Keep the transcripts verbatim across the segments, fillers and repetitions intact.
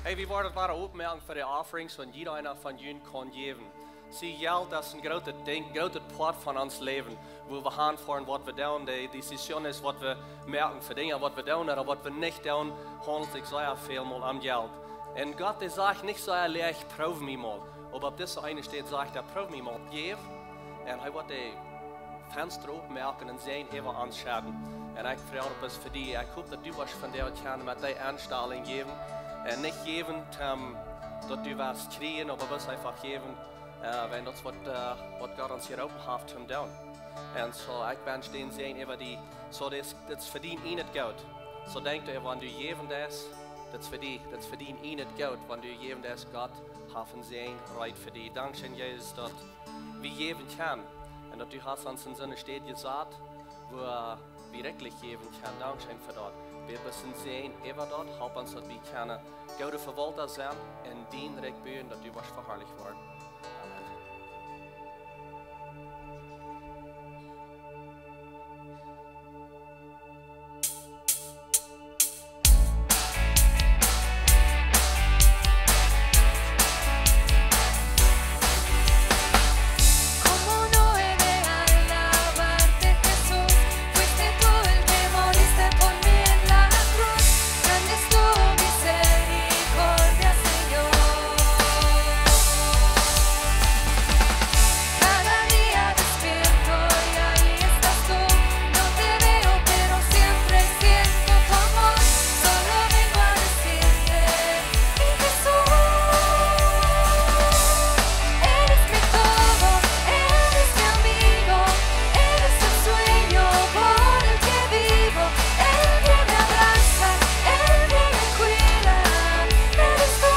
Hey, wie woaren wada oppmoaken fa de Offerings, waut jieda eena von junt kaun jäwen. See, Jelt es een grootet Dinkj, grootet Poat von ons Läwen, wua wie hanfoaren, waut wie doonen, de Decisionen, waut wie moaken fa Dinja, waut wie doonen ooda waut wie nich doonen, haundelt sikj sea väl mol om Jelt. Un Gott, dee sajcht nich soo leicht: "Proow mie mol." Oba opp dise eene Städ sajcht hee: "Proow mie mol, jäw." Un hee woat de Fensta oppmoaken un Säajen äwa ons schedden. Un ekj froag daut bloos fa die. Ekj hop daut du woascht vondoag kjennen met dee Enstalunk jäwen. Un nich jäwen, ähm, daut du woascht kjrieen, oba bloos eefach jäwen, äh, wan daut es waut, äh, waut Gott ons jeroopen haft toom doonen. Un soo, ekj wensch die Säajen äwa die, soo daut, daut es fa die en daut Goot. Soo denkj doaraun, wan du jäwen deist, daut es fa die, daut es fa die en daut Goot, wan du jäwen deist, Gott haft en Säajen reed fa die. Dankscheen, Jesus, daut wie jäwen kjennen. Un daut du hast ons en soone Städ jesat, wua wie werkjlich jäwen kjennen. Dankscheen fa daut. Wie bloos en Säajen äwa daut. Help ons daut wie kjennen goode Vewaulta sennen un dien Rikj buen, daut du woascht veharlicht woaren. Amen. Como no he de alabarte, Jesús? Fuiste tú el que moriste por mí en la cruz. Grande es tu misericordia, Señor. Cada día despierto y ahí estás tú. No te veo, pero siempre siento tu amor. Solo vengo a decirte, mi Jesús, eres mi todo, eres mi amigo, eres el sueño por el que vivo, el que me abraza, el que me cuida, eres tú.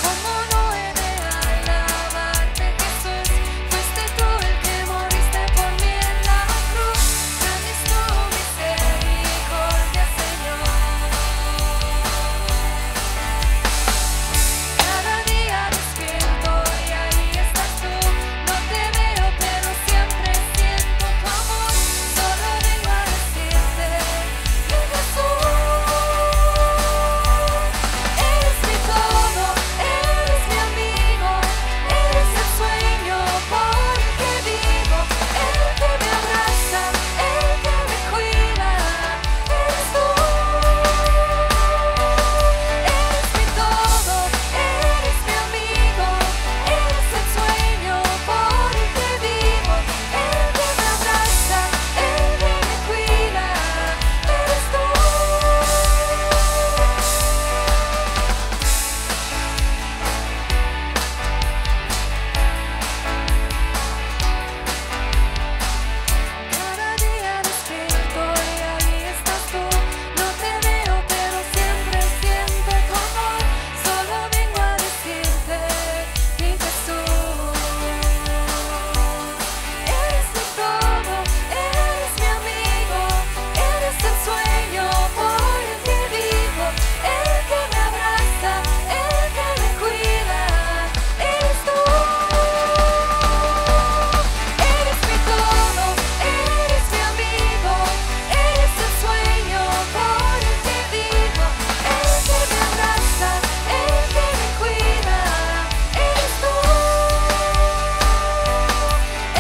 Como no he de alabarte, Jesús? Fuiste tú el que moriste por mí en la cruz. Grande es tu misericordia, Señor. Cada día despierto y ahí estás tú. No te veo, pero siempre siento tu amor. Solo vengo a decirte, mi Jesús, eres mi todo, eres mi amigo, eres el sueño por el que vivo, el que me abraza, el que me cuida, eres tú. Eres mi todo, eres mi amigo, eres el sueño por el que vivo, el que me abraza, el que me cuida, eres tú. Cada día despierto y ahí estás tú. No te veo, pero siempre siento tu amor. Solo vengo a decirte, mi Jesús, eres mi todo, eres mi amigo, eres el sueño por el que vivo, el que me abraza, el que me cuida, eres tú. Eres mi todo, eres mi amigo, eres el sueño por el que vivo, el que me abraza, el que me cuida, eres tú.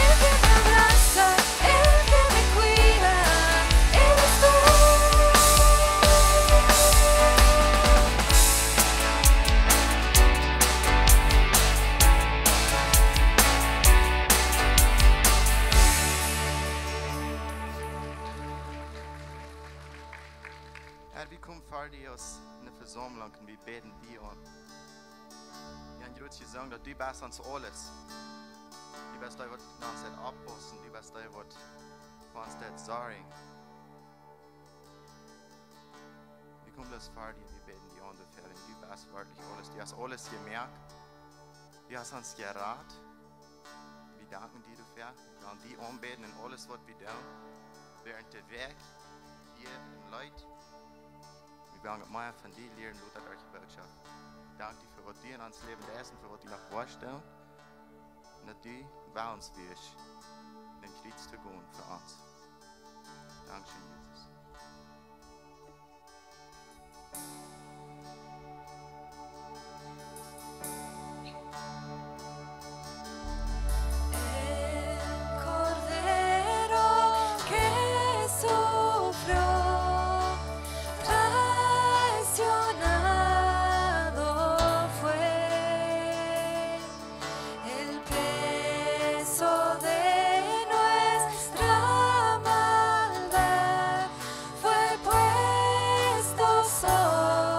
El que me abraza, el que me cuida, eres tú. Herr, wie komen ver die aus eene Vesaumlunk un wie bäden die aun. Wie haben jrods jesungen, daut du best ons aules. Du best dee, waut no ons deit oppaussen, du best dee, waut fa ons deit sorjen. Wie komen bloos ver die, wie bäden die aun doafäa, wiels du best werkjlich aules. Du hast aules jemoakt. Du hast ons jerat. Wie danken die doafäa. Wie wellen die aunbäden en aules, waut wie doonen. Wäarent de Wäakj, hia em Leet. Wie wellen mea von die lieren, lota derch de Botschaft. Dank die fa waut du en ons Läwen deist un fa waut du noch woascht doonen. Un daut du wellens best, dän Kjriez to gonen fa ons. Dankscheen, Jesus. El Cordero que sufrió, traicionado fue, el peso de nuestra maldad fue puesto sobre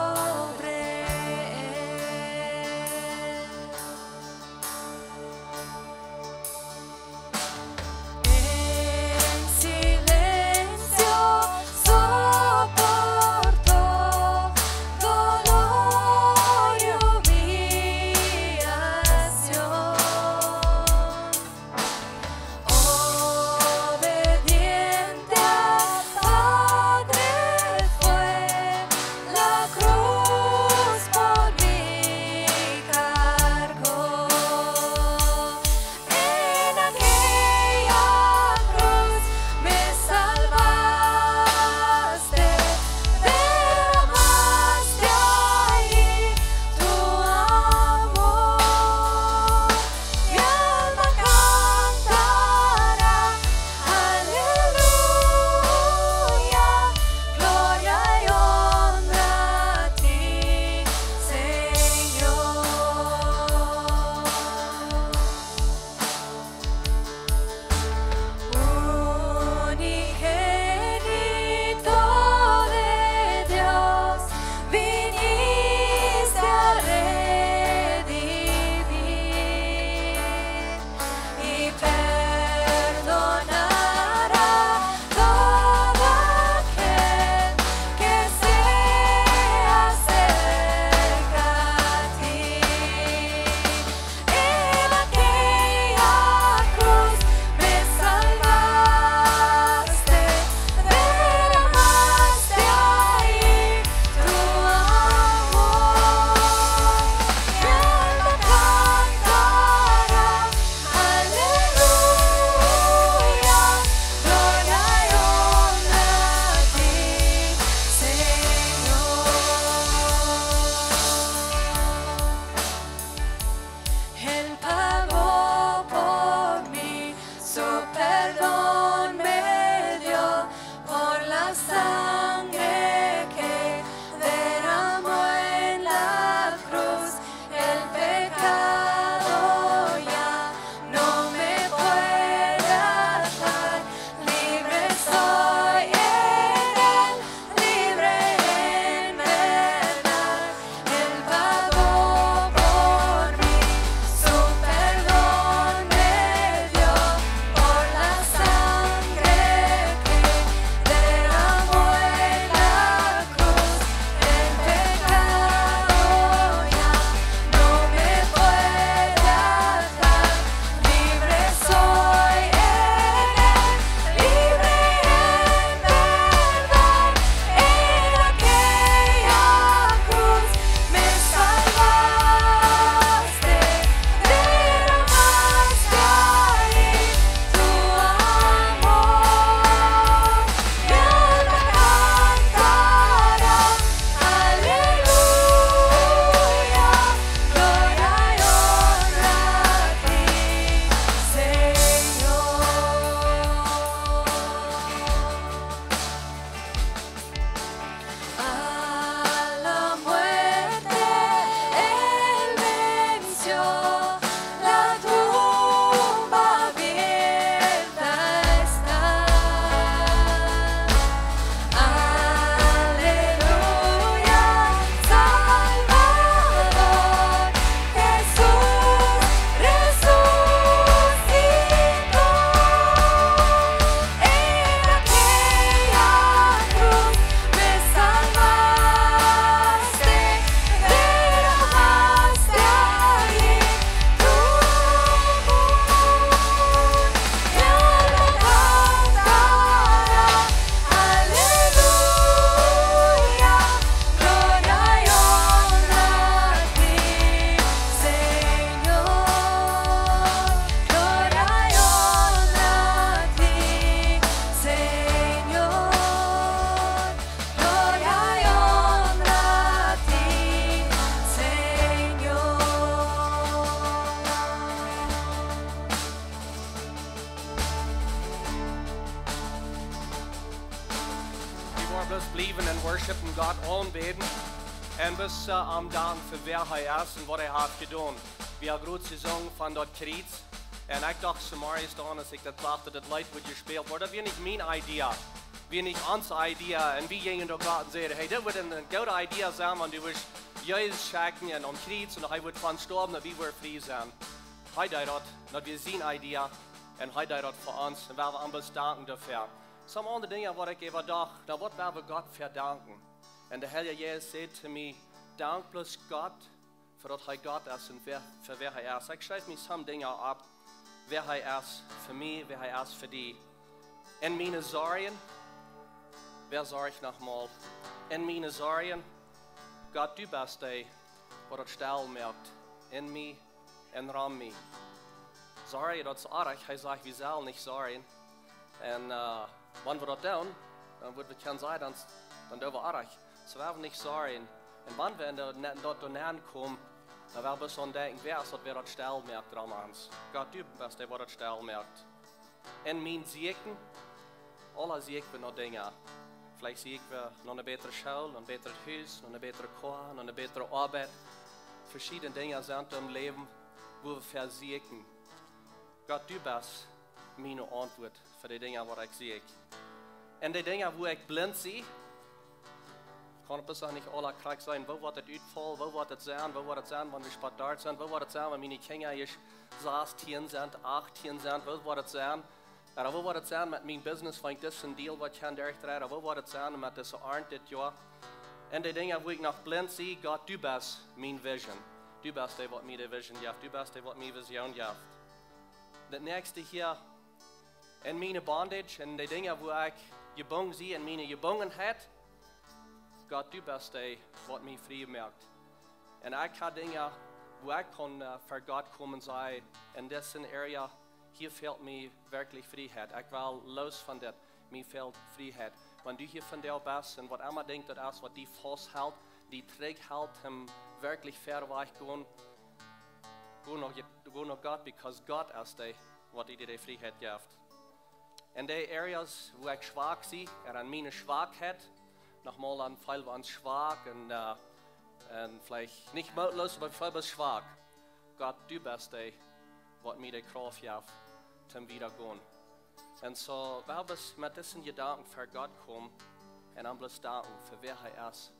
Bloos bliewen en worshipen, Gott aunbäden. En bloos, äh, am danken fa wäa hee es un waut hee haft jedonen. Wie haben groot jesungen von daut Kjriez. Un ekj docht zemorjes dan, aus ekj daut docht, daut daut Leet wudd jespält woat, daut wia nich miene Idee. Wia nich onse Idee. Un wie jinjen doa rauf un säden: "Hey, dit wudd eene goode Idee sennen, wan du wurscht Jesus schekjen un aum Kjriez un hee wudd von stoawen, daut wie wudden frie sennen." Hee deed daut, daut wia siene Idee. Un hee deed daut fa ons. Un wie haben am bloos danken doafäa. Some aundre Dinja, waut ekj äwa docht, nu, waut woa wie Gott fa danken? Un de Heilje Jeist säd to mie: "Dank bloos Gott fa daut hee Gott es un wäa, fa wäa hee es." Ekj schreef mie some Dinja opp, wäa hee es fa mie, wäa hee es fa die. En miene Sorjen, wäa sorcht noch mol? En miene Sorjen, Gott, du best dee, waut daut stell moakt. En mie un rom mie. Sorjen, daut es oajch. Hee sajcht, wie sellen nich sorjen. Un, äh, wan wie daut doonen, dan woat wie kjennen sajen, dan, dan doo wie oajch. Soo, wie haben nich sorjen. Un wan wie en de, ne-, daut doa nenkomen, dan woa wie soo denkjen, wäa es daut, wäa daut stell moakt rom ons? Gott, du best dee, waut daut stell moakt. En mien Sieekjen, aule sieekj wie no Dinja. Veleicht sieekj wie no eene bätre School, no een bätret Hus, no eene bätre Koa, no eene bätre Oabeit. Veschiedne Dinja sent em Läwen, wua wie vesieekjen. Gott, du best miene Auntwuat fa de Dinja, waut ekj sieekj. En de Dinja, wua ekj blint sie, kaun ekj bloos nich aule krakjt seenen. Woo woat et utfaulen? Woo woat et sennen? Woo woat et sennen, wan wie späta doa sent? Woo woat et sennen, wan miene Kjinja ieescht sastieen sent, achtieen sent? Woo woat et sennen? Ooda woo woat et sennen met mien Business, wan ekj disen Deal waut kaun derchdreien? Ooda woo woat et sennen met dise Arnt dit Joa? En de Dinja, wua ekj noch blint sie, Gott, du best miene Vision. Du best dee, waut mie de Vision jeft. Du best dee, waut mie Vision jeft. Daut näakjste hia, en miene Bondage, en de Dinja, wua ekj jebungen sie, en miene Jebungenheit. Gott, du best dee, waut mie frie moakt. Un ekj hab Dinja, wua ekj kaun, äh, ver Gott komen, sajen, en dise Area, hia fält mie werkjlich Frieheit. Ekj well loos von dit, mie fält Frieheit. Wan du hia vondoag best un waut emma denkjst, daut es, waut die faust helt, die trigjhelt, om werkjlich verwoat to gonen, go no, go no Gott, because Gott es dee, waut die de Frieheit jeft. En de Areas, wua ekj schwak sie, ooda en miene Schwakheit, noch mol, dan feel wie ons schwak un, äh, un veleicht nich mootloos, oba veleicht schwak. Gott, du best dee, waut mie de Krauft jeft, om wieda to gonen. Un soo, wie haben met disen Jedanken ver Gott komen un am bloos danken fa wäa hee es,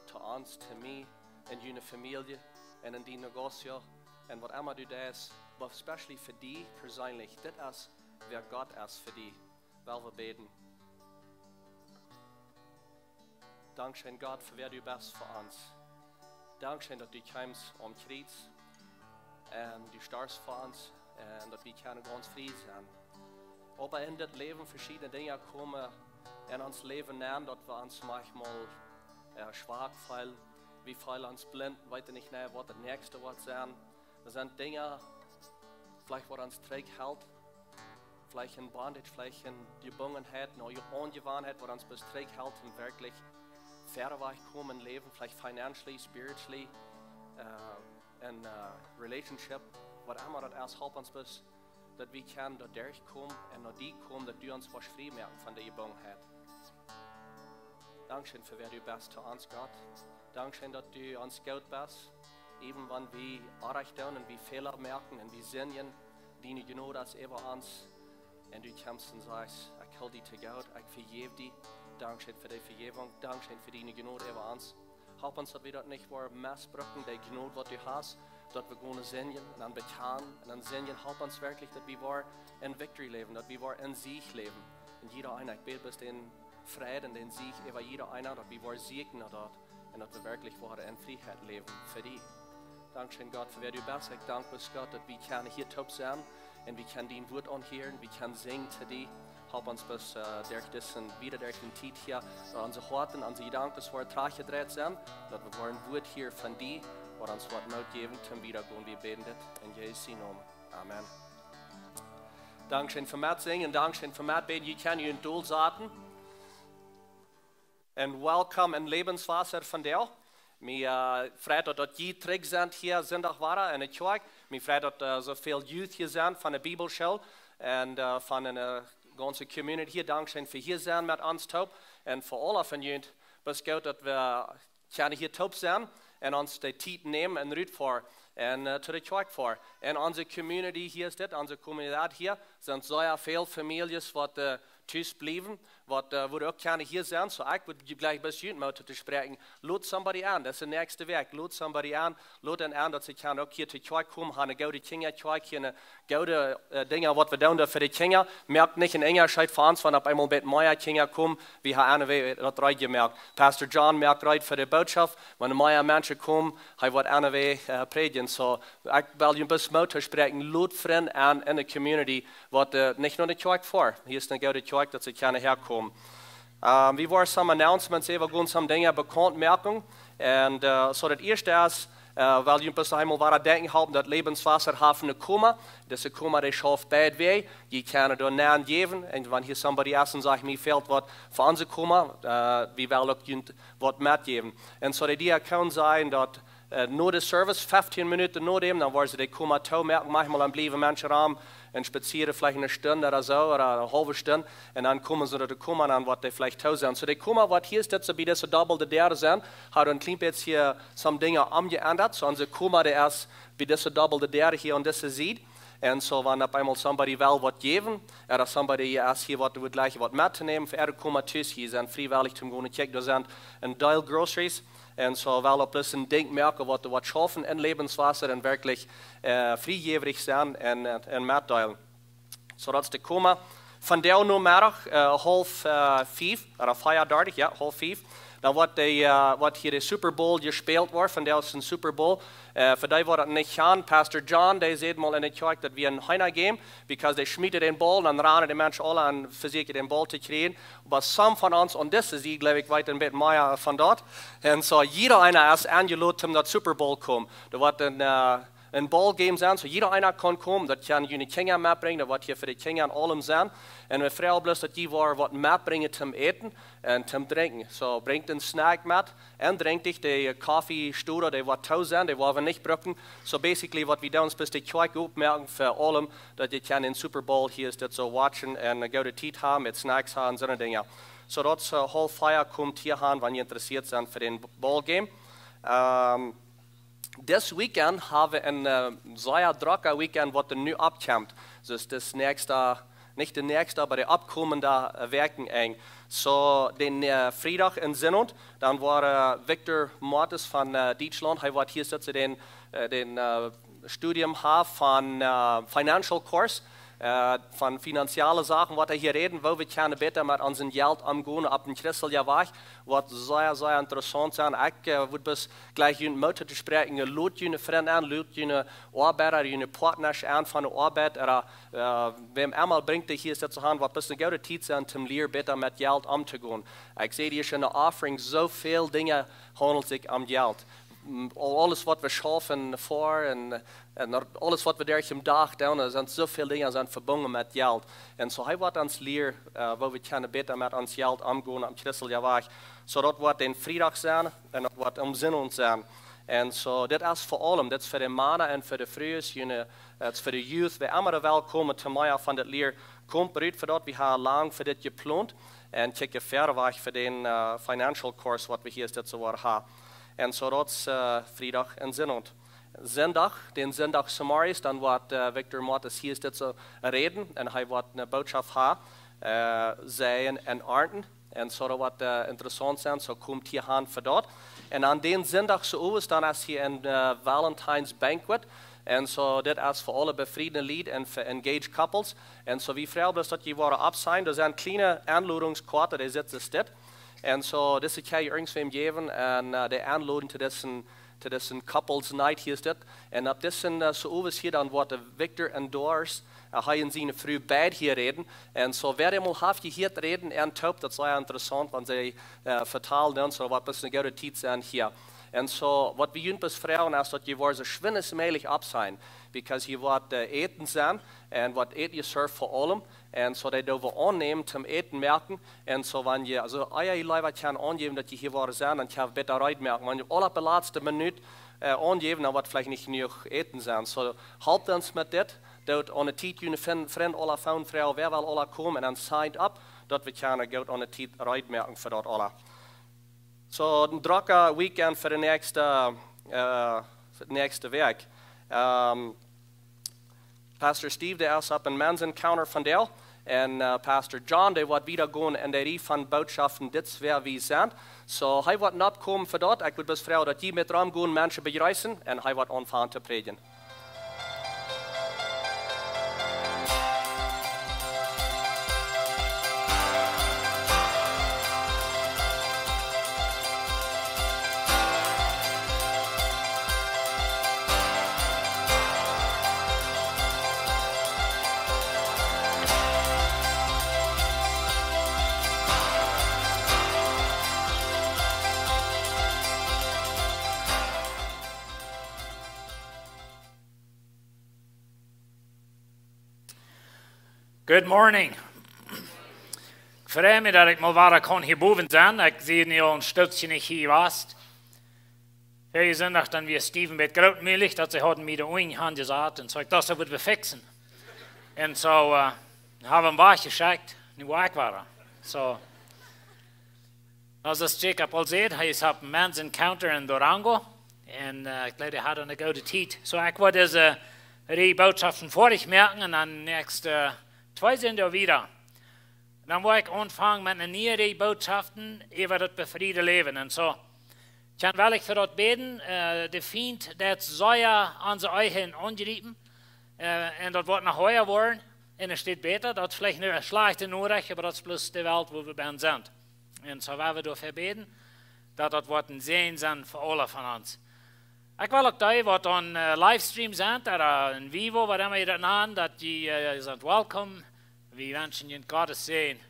to ons, to mie, en june Famielje, un en dien Negocio, un waut emma du deist, oba especially fa die perseenlich. Dit es wäa Gott es fa die. Well wie bäden. Dankscheen, Gott, fa wäa du best fa ons. Dankscheen, daut du kjeemst aum Kjriez un du storfst fa ons un daut wie kjennen gaunz frie sennen. Oba en dit Läwen veschiedne Dinja komen en ons Läwen aun, daut wie ons maunchmol, äh, schwak feelen. Wie feelen ons blint, weeten nich, nä, waut daut näakjste woat sennen. Daut sent Dinja, veleicht waut ons trigjhelt, veleicht en Bondage, veleicht en Jebungenheit, ne Aunjewanheit, waut ons bloos trigjhelt, om werkjlich wieda to komen em Läwen, veleicht financially, spiritually, äh, en, äh, relationship, waut emma daut es, help ons bloos, daut wie kjennen doa derchkomen un no die komen, daut du ons woascht frie moaken von de Jebungenheit. Dankscheen fa wäa du best to ons, Gott. Dankscheen, daut du ons goot best. Even wan wie oajch doonen un wie Fäla moaken un wie sindjen, diene Jnod es äwa ons. Un du kjemst un sajchst: "Ekj hool die to goot, ekj vejeff die." Dankscheen fa de Vejäwunk. Dankscheen fa diene Jnod äwa ons. Help ons, daut wie daut nich woaren mesbrucken, de Jnod, waut du hast, daut wie gonen sindjen un dan bekjanen un dan sindjen. Help ons werkjlich, daut wie woaren en victory läwen, daut wie woaren en Sieg läwen. Un jieda eena, ekj bäd bloos dän Fräd un dän Sieg äwa jieda eena, daut wie woaren sieekjen no daut un daut wie werkjlich woaren en Frieheit läwen fa die. Dankscheen, Gott, fa wäa du best. Ekj dank die, Gott, daut wie kjennen hia toop sennen un wie kjennen dien Wuat aunhieren, wie kjennen sinjen to die. Help ons bloos, äh, derch dise, wieda derch de Tiet hia, daut onse Hoaten, onse Jedanken woaren trigjjedreit sennen, daut wie woaren Wuat hieren von die, waut ons woat Moot jäwen, toom wieda gonen. Wie bäden dit en Jesus sienen Nomen. Amen. Dankscheen fa metsinjen, dankscheen fa metbäden. Jie kjennen junt dolsaten. Un welcome en Lebenswasser vondoag. Mie, äh, freit daut, daut jie trigj sent hia Sindach wada en de Kjoakj. Mie freit daut, äh, soo väl Youth hia sent von de Bibelschool un, äh, von de, äh, gaunze community hia, dankscheen fa hia sennen met ons toop. Un fa aule von junt, best goot daut wie kjennen hia toop sennen un ons de Tiet nämen un rutfoaren un uh, to de Kjoakj foaren. Un onse community hia es dit, onse Communität hia, sent sea väl Famieljes waut uh, tus bliewen, waut uh, wua uk kjennen hia sennen. So ekj wudd jlikj bloos junt Moot to spräakjen: Lot somebody aun, daut es de näakjste Wäakj. Lot somebody aun, lot an aun, daut see kjennen uk hia to Kjoakj komen, ha eene goode Kjinjakjoakj hia, eene goode uh, Dinja waut wie doonen doa fa de Kjinja. Moakt nich een Unjascheet fa ons, wan opp eemol een bät mea Kjinja komen. Wie haben anyway daut reed jemoakt. Pastor John moakt reed fa de Bootschoft. Wan mea Menschen komen, hee woat anyway uh, prädjen. So ekj well junt bloos Moot to spräakjen: Lot Frind aun en de community, waut uh, nich no de Kjoakj foaren. Hia es eene goode Kjoakj, daut see kjennen häakomen. Um, wie woaren some announcements äwa, gonen some Dinja bekaunt moaken. Un uh, so daut ieeschte es, uh, well junt bloos eemol wada denkjen halpen, daut Lebenswasser haft eene Koma. Dise Koma, dee schauft beid Wäaj. Jie kjennen doa nenjäwen. Un wan hia somebody es un sajcht: Mie fält waut fa onse Koma, uh, wie wellen uk junt waut metjäwen. Un so de Diakon säd daut uh, no de Service, fefteen Minuten no däm, dan woaren see de Koma toomoaken. Maunchmol dan bliewen Menschen rom un spazieren veleicht eene Stund ooda so, ooda eene haulwe Stund. Un dan komen see no de Koma, dan woat dee veleicht too sennen. So de Koma, waut hia es, daut es bie dise dobbelde Däa sennen, haft een kjlien bät hia some Dinja omjeendat. So onse Koma, dee es bie dise dobbelde Däa hia aun dise Sied. Un so wan opp eemol somebody well waut jäwen, ooda somebody es hia waut wudd jlikjen waut mettonämen fa äare Koma tus, jie sent friewellich toom gonen kjikjen. Doa sent een Deel groceries. Un so well opp disen Dinkj moaken, waut, waut schaufen en Lebenswasser un werkjlich uh, friejäwrich sennen un, uh, un metdeelen. So daut es de Koma. Vondoag Nomeddach, uh, haulf uh, fief, ooda fief dartich, jo, haulf fief. Dan woat, de, uh, woat hia de Super Bowl jespält woaren. Vondoag es een Super Bowl. Uh, fa dee waut daut nich kjanen, Pastor John, dee säd mol en de Kjoakj, daut wia een Heena-Game, because dee schmieten dän Ball, dan rannen de Menschen aule aun, vesieekjen dän Ball to kjrieen. Oba some von ons aun dise Sied, jleew ekj, weeten een bät mea von daut. Un so, jieda eena es enjelot toom no daut Super Bowl komen. Doa woat een, uh, een Ball-Game sennen, so jieda eena kaun komen. Daut kjennen june Kjinja metbrinjen, daut woat hia fa de Kjinja un aulem sennen. Un wie froagen bloos, daut jie woaren waut metbrinjen toom äten un toom drinkjen. So, brinjt een Snack met un drinkjt de Koffie, Stoda, dee woat too sennen, dee woa wie nich brucken. So basically, waut wie doonen, es bloos de Kjoakj opmoaken fa aulem, daut jie kjennen dän Super Bowl hia es dit so watchen un eene goode Tiet haben, met Snacks haben, soone Dinja. So daut es uh, haulf fief, komt hia aun, wan jie interessieet sent fa dän Ball-Game. Um, dis Weekend haben wie een uh, sea drocka Weekend, waut doa nu oppkjemt. Dus dis näakjste, nich de näakjste, oba de oppkomende uh, Wäakjenenj. So, dän uh, Friedach un Sinnowent, dan woat uh, Victor Mortis von uh, Dietschlaunt, hee woat hia sitten, dän, uh, dän uh, Studium haben von uh, Financial Course, uh, von finanzielle Sachen, woat hee hia räden, woo wie kjennen bäta met onsen Jelt omgonen opp een christelja Wajch, woat sea, sea interessaunt sennen. Ekj uh, wudd bloos jlikj junt Moot to spräakjen: Lot june Frind aun, lot june Oabeida, june Partner aun von de Oabeit, ooda uh, wäm emma, brinjt dee hia es dit so aun, woat bloos eene goode Tiet sennen toom lieren bäta met Jelt omtogonen. Ekj see hia enne Offering, soo väl Dinja haundelt sikj om Jelt. Mm, aules waut wie schaufen, foaren un, un aules waut wie derch dän Dach doonen, doa sent soo väl Dinja sent vebungen met Jelt. Un so hee woat ons lieren, uh, woo wie kjennen bäta met ons Jelt omgonen opp een christelja Wajch. So daut woat dän Friedach sennen un daut woat aum Sinnowent sennen. Un so, dit es fa aulem, dit es fa de Mana un fa de Frues, june, dit es fa de Youth, wäa emma doa well komen, toom mea von dit lieren. Komt rut, fa daut wie haben lang fa dit jeplaunt un kjikjen wieda wajch fa dän uh, Financial Course, waut wie hia es dit so woaren haben. Un so daut es uh, Friedach un Sinnowent. Sindach, dän Sindach zemorjes, dan woat uh, Victor Mortis hia es dit so räden un hee woat eene Bootschoft haben, uh, Seien un Arnten. Un so daut woat uh, interessaunt sennen, so komt hia aun fa daut. Un aun dän Sindach zemorjes, dan es hia een uh, Valentine's Banquet. Un so, dit es fa aule befriede Lied un fa engaged couples. Un so, wie froagen bloos, daut jie woaren opp sennen. Doa sent kjliene Enlodungskorten, dee sitten dit. Un so, dise kjenn jie irjentwäm jäwen un uh, dee enloden to disen, to disen Couples Night hia es dit. Un opp disen uh, zemorjes hia dan woat de Victor un Doris, uh, hee un siene Fru beid hia räden. Un so, wäa emol haft jehieet räden un toop, daut es sea interessaunt, wan see uh, vetalen, un so woat bloos eene goode Tiet sennen hia. Un so, waut wie junt bloos froagen es, daut jie woaren soo schwind aus mäajlich opp sennen, because hia woat uh, Äten sennen un woat Äten jeserved fa aulem. Un so, dee doo wie aunnämen, toom Äten moaken. Un so, wan jie, aulsoo, ea jie leewa kjennen aunjäwen, daut jie hia woaren sennen, dan kjenn wie bäta reed moaken. Wan jie aula opp de latste Minut uh, aunjäwen, dan woat veleicht nich jenuach Äten sennen. So, halpt ons met dit. doot aun de Tiet june Frind, Frind aula phone froagen, wäa well aula komen, un dan sign up, daut wie kjennen goot aun de Tiet reed moaken fa daut aula. So, een drocka weekend fa de näakjste, eh, fa de näakjste Wäakj. Ehm, Pastor Steve, dee es opp een Men's Encounter vondoag. Un, eh, Pastor John, dee woat wieda gonen en de Rieej von Bootschoften, dit es wäa wie sent. So, hee woat nopp komen fa daut. Ekj wudd bloos froagen, daut jie met rom gonen, Menschen bejreessen. Un hee woat aunfangen to prädjen. Good morning. Ekj frei mie, daut ekj mol wada kaun hia bowen sennen. Ekj sie nu aul een Stootje nich hia jewast. Verjen Sindach dan wia Steven bät grootmulich, daut see hauden mie de Unj aunjesat un soo, ekj docht, daut wudd wie fixen. Un soo, eh, haben wie am wajchjeschekjt, nu woa ekj wada. So, aus Jacob aul säd, hee es opp een Men's Encounter en Durango. Un, eh, ekj jleew, hee haud eene goode Tiet. So, ekj woa dise Rieej Bootschoften foadich moaken un dan näakjste twee sent wie wieda. Dan woa ekj aunfangen met eene niee Rieej Bootschoften äwa daut befriede Läwen. Un soo, ekj well fa daut bäden, eh, de Fient, daut saul onse Ehen aungriepen. Eh, un daut woat noch oaja woaren. Un et steit bäta, daut es veleicht eene schlajchte Norecht, oba daut es bloos de Welt, wua wie bennen sent. Un soo woa wie doafäa bäden, daut daut woat een Säajen sennen fa aule von ons. Ekj well uk dee, waut aun, eh, Livestream sent, ooda en vivo, waut emma jie daut nanen, daut jie, eh, sent welkom. Wie wenschen junt Gott sienen Säajen.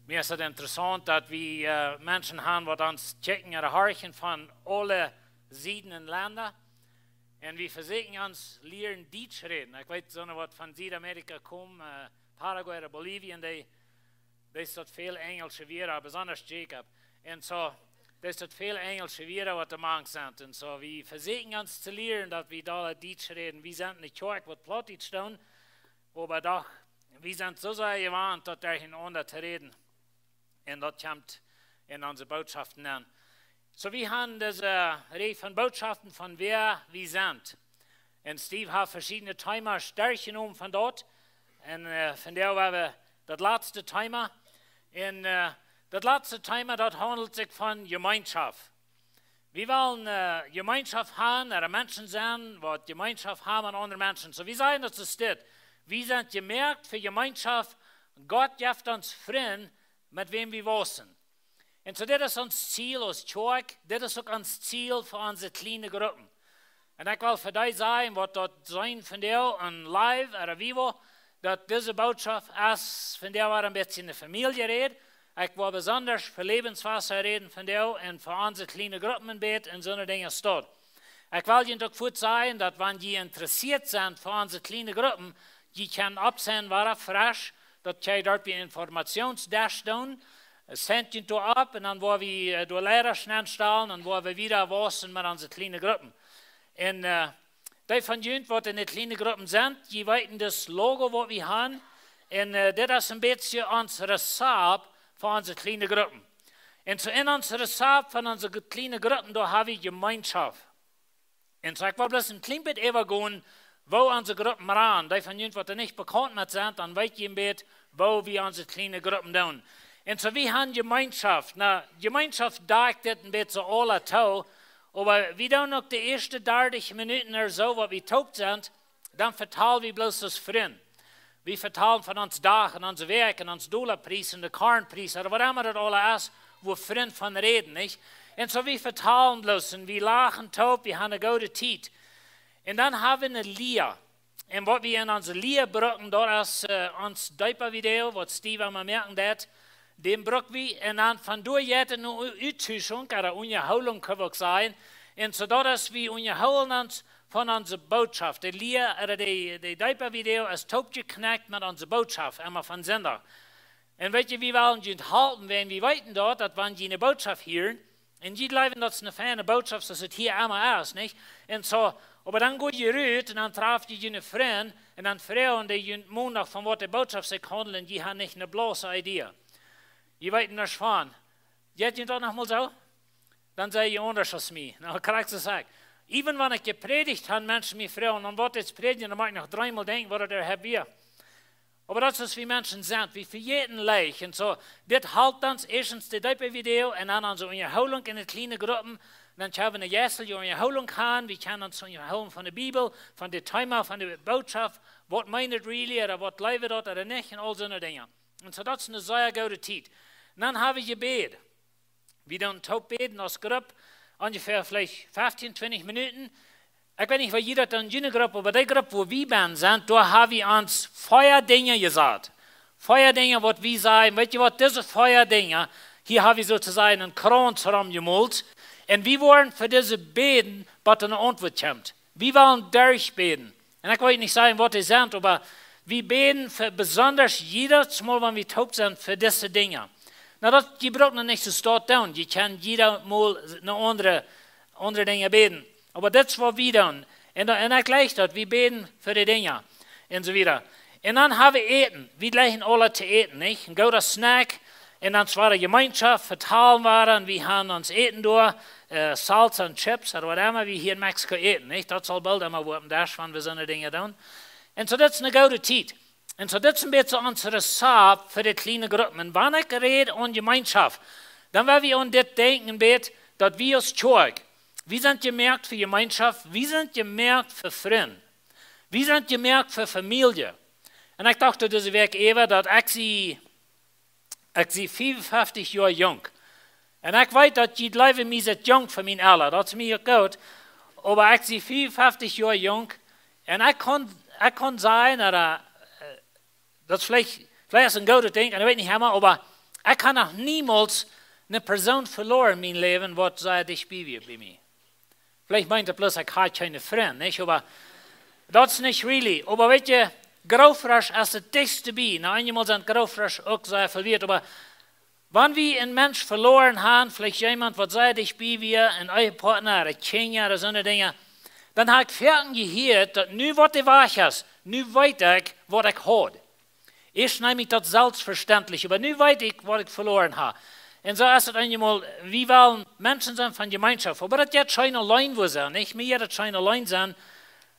Mie es et interessaunt, daut wie, eh, Menschen haben, waut ons kjikjen ooda horchen von aule Sieden un Lenda. Un wie vesieekjen ons lieren Dietsch räden. Ekj weet, soone waut von Südamerika komen, eh, Paraguay ooda Bolivien, dee, dee es daut väl enjelsche Wieed, besonda Jacob. Un soo, dee es daut väl enjelsche Wieed, waut doa mank sent. Un soo, wie vesieekjen ons to lieren, daut wie dolla Dietsch räden. Wie sent eene Kjoakj, waut Plautdietsch doonen, oba doch, wie sent soo sea jewant, daut doa een aundret to räden. Un daut kjemt en onse Bootschoften aun. So, wie haben dise Rieej von Bootschoften von wäa wie sent. Un Steve haft veschiedne Themas derchjenomen von doa. Un, eh, vondoag haben wie daut latste Thema. Un, eh, daut latste Thema, daut haundelt sikj von Jemeenschoft. Wie wellen, eh, Jemeenschoft haben, ooda Menschen sennen, waut Jemeenschoft haben met aundre Menschen. So, wie sajen daut soo steit. Wie sent jemoakt fa Jemeenschoft. Gott jeft ons Frind, met wäm wie wausen. Un soo, dit es ons Ziel aus Kjoakj, dit es uk ons Ziel fa onse kjliene Gruppen. Un ekj well fa dee sajen, waut daut sent vondoag aun live ooda vivo, daut dise Bootschoften es vondoag wada een bät eene Famieljeräd. Ekj well besonda fa Läwenswota räden vondoag un fa onse kjliene Gruppen en bät un soone Dinja es daut. Ekj well junt uk fuaz sajen, daut wan jie interessieet sent fa onse kjliene Gruppen, jie kjennen oppsennen, wada fresch, daut jie doa bie Informationsdesk doonen, eh, sent junt doa opp un dan woa wie, eh, doa Leida aunstalen un woa wie wieda wausen met onse kjliene Gruppen. Un, eh, dee von junt, waut en de kjliene Gruppen sent, jie weeten daut Logo, waut wie haben. Un, eh, dit es een bät ons Rezept fa onse kjliene Gruppen. Un soo en ons Rezept von onse ge-, kjliene Gruppen, doa haben wie Jemeenschoft. Un soo, ekj well bloos een kjlien bät äwagonen, woo onse Gruppen rannen. Dee von junt, waut doa nich bekaunt met sent, dan weet jie een bät, woo wie onse kjliene Gruppen doonen. Un soo, wie haben Jemeenschoft. Nu, Jemeenschoft deit dit een bät soo aula too, oba wie doonen uk de ieeschte dartich Minuten ooda soo, waut wie toop sent, dan vetalen wie bloos aus Frind. Wie vetalen von ons Dach un onse Wäakj un ons Dollapries un de Kornpries, ooda waut emma daut aula es, wua Frind von räden, nich? Un soo, wie vetalen bloos un wie lachen toop, wie haben eene goode Tiet. Un dan haben wie eene Lia. Un waut wie en onse Lia brucken, daut es, eh, ons Deepa Video, waut Steve emma moaken deed, dän bruk wie, un dan von doa jeit et no U-, Uttuschunk, ooda Unjahoolunk, kjenn wie uk sajen. Un soo daut es, wie unjahoolen ons von onse Botschaft. De Lia, ooda de, de Deepa Video es toopjeknekjt met onse Botschaft, emma von Sindach. Un weet jie, wie wellen junt halpen, wan wie weeten daut, daut wan jie eene Botschaft hieren, un jie jleewen, daut es eene feine Botschaft, soo aus et hia emma es, nich? Un soo, oba dan go jie rut un dan traft jie june Frind, Un dan froag dee junt Mondach von waut de Bootschoft sikj haundelt, jie haben nich eene bloose Idee. Jie weeten nuscht von. Jeit junt daut noch mol soo? Dan sie jie aundasch aus mie. Na, krakjt soo aus ekj. Even wan ekj jeprädicht hab, Menschen mie froagen, un waut es prädjen, dan mott ekj noch dreemol denkjen, waut daut hab wie. Oba daut es, wie Menschen sent, wie vejäten leicht. Un soo, dit halpt ons ieeschtens de deepe Video un dan onse Unjahoolunk en de kjliene Gruppen. Dan kjenn wie eene jeistelje Unjahoolunk haben, wie kjennen ons unjahoolen von de Bibel, von daut Thema, von de Bootschoft, waut meent et really, ooda waut jleewen wie daut ooda nich, un aul soone Dinja. Un soo, daut es eene sea goode Tiet. Un dan hab wie Jebäd. Wie doonen toop bäden aus Grupp, onjefäa veleicht feftieen, twintich Minuten. Ekj weet nich, woo jie daut doonen, june Grupp, oba dee Grupp, wua wie bie sent, doa hab wie ons vea Dinja jesat. Vea Dinja, waut wie sajen, weet jie waut, dise vea Dinja, hia hab wie soo to sajen eenen Krauns romjemolt. Un wie woaren fa dise bäden, waut eene Auntwuat kjemt. Wie wellen derchbäden. Un ekj well nich sajen, waut dee sent, oba wie bäden fa besonda jiedet Mol, wan wie toop sent, fa dise Dinja. Na, daut, jie brucken nich soo stoakj doonen. Jie kjennen jiedet Mol eene aundre, aundre Dinja bäden. Oba daut es, waut wie doonen. Un, un ekj jleich daut, wie bäden fa de Dinja. Un soo wieda. Un dan hab wie Äten. Wie jleichen aule to äten, nich? Een gooda Snack. Un dan es wada Jemeenschoft, vetalen wada, un wie haben ons Äten doa, äh, Salsa un Chips, ooda waut emma wie hia en Mexiko äten, nich? Daut saul boolt emma woaren, daut von wie soone Dinja doonen. Un soo, daut es eene goode Tiet. Un soo, daut es een bät ons Rezept fa de kjliene Gruppen. Un wan ekj räd von Jemeenschoft, dan woa wie aun dit denkjen, een bät, daut wie aus Kjoakj, wie sent jemoakt fa Jemeenschoft, wie sent jemoakt fa Frind, wie sent jemoakt fa Famielje. Un ekj docht dise Wäakj äwa, daut ekj sie Ekj sie fiewunfeftich Joa junk. Un ekj weet, daut jie jleewen, ekj sie junk fa mien Ella. Daut es mie uk goot. Oba ekj sie fiewunfeftich Joa junk. Un ekj kaun, ekj kaun sajen, daut, äh, daut es veleicht, veleicht es een goodet Dinkj, un ekj weet nich emma, oba ekj hab noch niemols eene Persoon veloaren en mien Läwen, waut sea dicht bie wia bie mie. Veleicht meent daut bloos, ekj hab kjeene Frind, nich? Oba daut es nich really. Oba weet jie, Grootvodasch es daut dichtste bie. Na, eenjemol sent Grootvodasch uk sea vewieet, oba wan wie een Mensch veloaren haben, veleicht jemaunt, waut sea dicht bie wia, een Ehepartner, ooda Kjinja, ooda soone Dinja, dan hab ekj foaken jehieet, daut nu, waut de Wajch es, nu weet ekj, waut ekj haud. Ieescht neem ekj daut selfstvestendlich, oba nu weet ekj, waut ekj veloaren hab. Un soo es et eenjemol, wie wellen Menschen sennen von Jemeenschoft, oba daut jeit scheen auleen wua sennen, nich? Mie jeit daut scheen auleen sennen.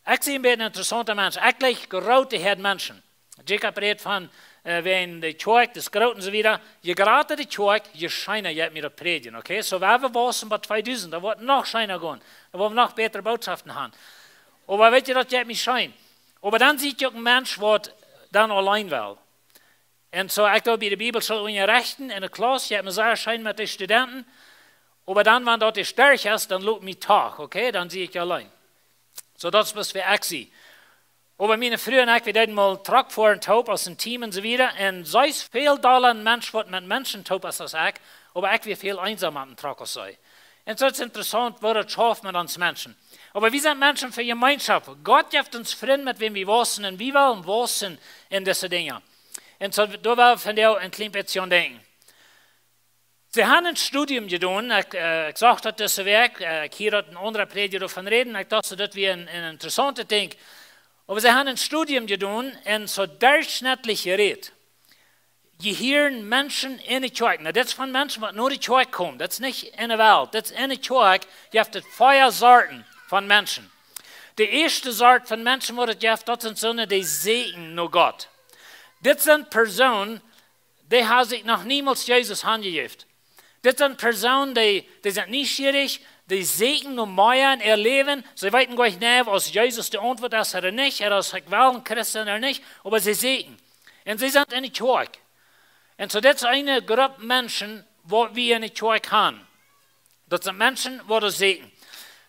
Ekj sie een bät een interessaunta Mensch. Ekj jleich groote Häad Menschen. Jacob rät von, äh, wäajen de Kjoakj, daut es groot un soo wieda. Je jrata de Kjoakj, je scheena jeit mie daut prädjen, okay? Soo, wan wie wausen bie tweedusent, dan woat noch scheena gonen. Dan woa wie noch bätre Bootschoften haben. Oba weet jie, daut jeit mie scheen. Oba dan sie ekj uk een Mensch, waut dan auleen well. Un soo, ekj well bie de Bibelschool unjarechten, en de Klauss, jeit mie sea scheen met de Studenten. Oba dan, wan daut de Sterch es, dan lot mie toch, okay? Dan sie ekj auleen. Soo, daut es, waut ekj sie. Oba miene Fru un ekj, wie deeden mol Truck foaren toop aus een Team un soo wieda. Un see es väl dolla een Mensch, waut met Menschen toop es aus ekj. Oba ekj wia väl eensaumer opp dän Truck aus see. Un soo, et es interessaunt, woo daut schauft met ons Menschen. Oba wie sent Menschen fa Jemeenschoft. Gott jeft ons Frind, met wäm wie wausen, un wie wellen wausen en dise Dinja. Un soo, doa well wie vondoag een kjlien bät aun denkjen. See haben een Studium jedonen, ekj, äh, ekj sach daut dise Wäakj, äh, ekj hieed daut een aundra Prädja doavon räden, ekj docht, daut wia een, een interessauntet Dinkj. Oba see haben een Studium jedonen un soo derchschnittlich jerät, jehieren Menschen en de Kjoakj. Na, dit es von Menschen, waut no de Kjoakj komen. Daut es nich en de Welt. Dit es en de Kjoakj, jeft et vea Sorten von Menschen. De ieeschte Sort von Menschen, waut et jeft, daut sent soone, dee sieekjen no Gott. Dit sent Persoonen, dee haben sikj noch niemols Jesus hanjejäft. Dit sent Persoonen, dee, dee sent nieschierich, dee sieekjen no mea en äa Läwen. See weeten goanich, aus Jesus de Auntwuat es ooda nich, ooda aus ekj well een Christ sennen ooda nich, oba see sieekjen. Un see sent en de Kjoakj. Un soo, dit es eene Grupp Menschen, waut wie en de Kjoakj haben. Daut sent Menschen, waut doa sieekjen.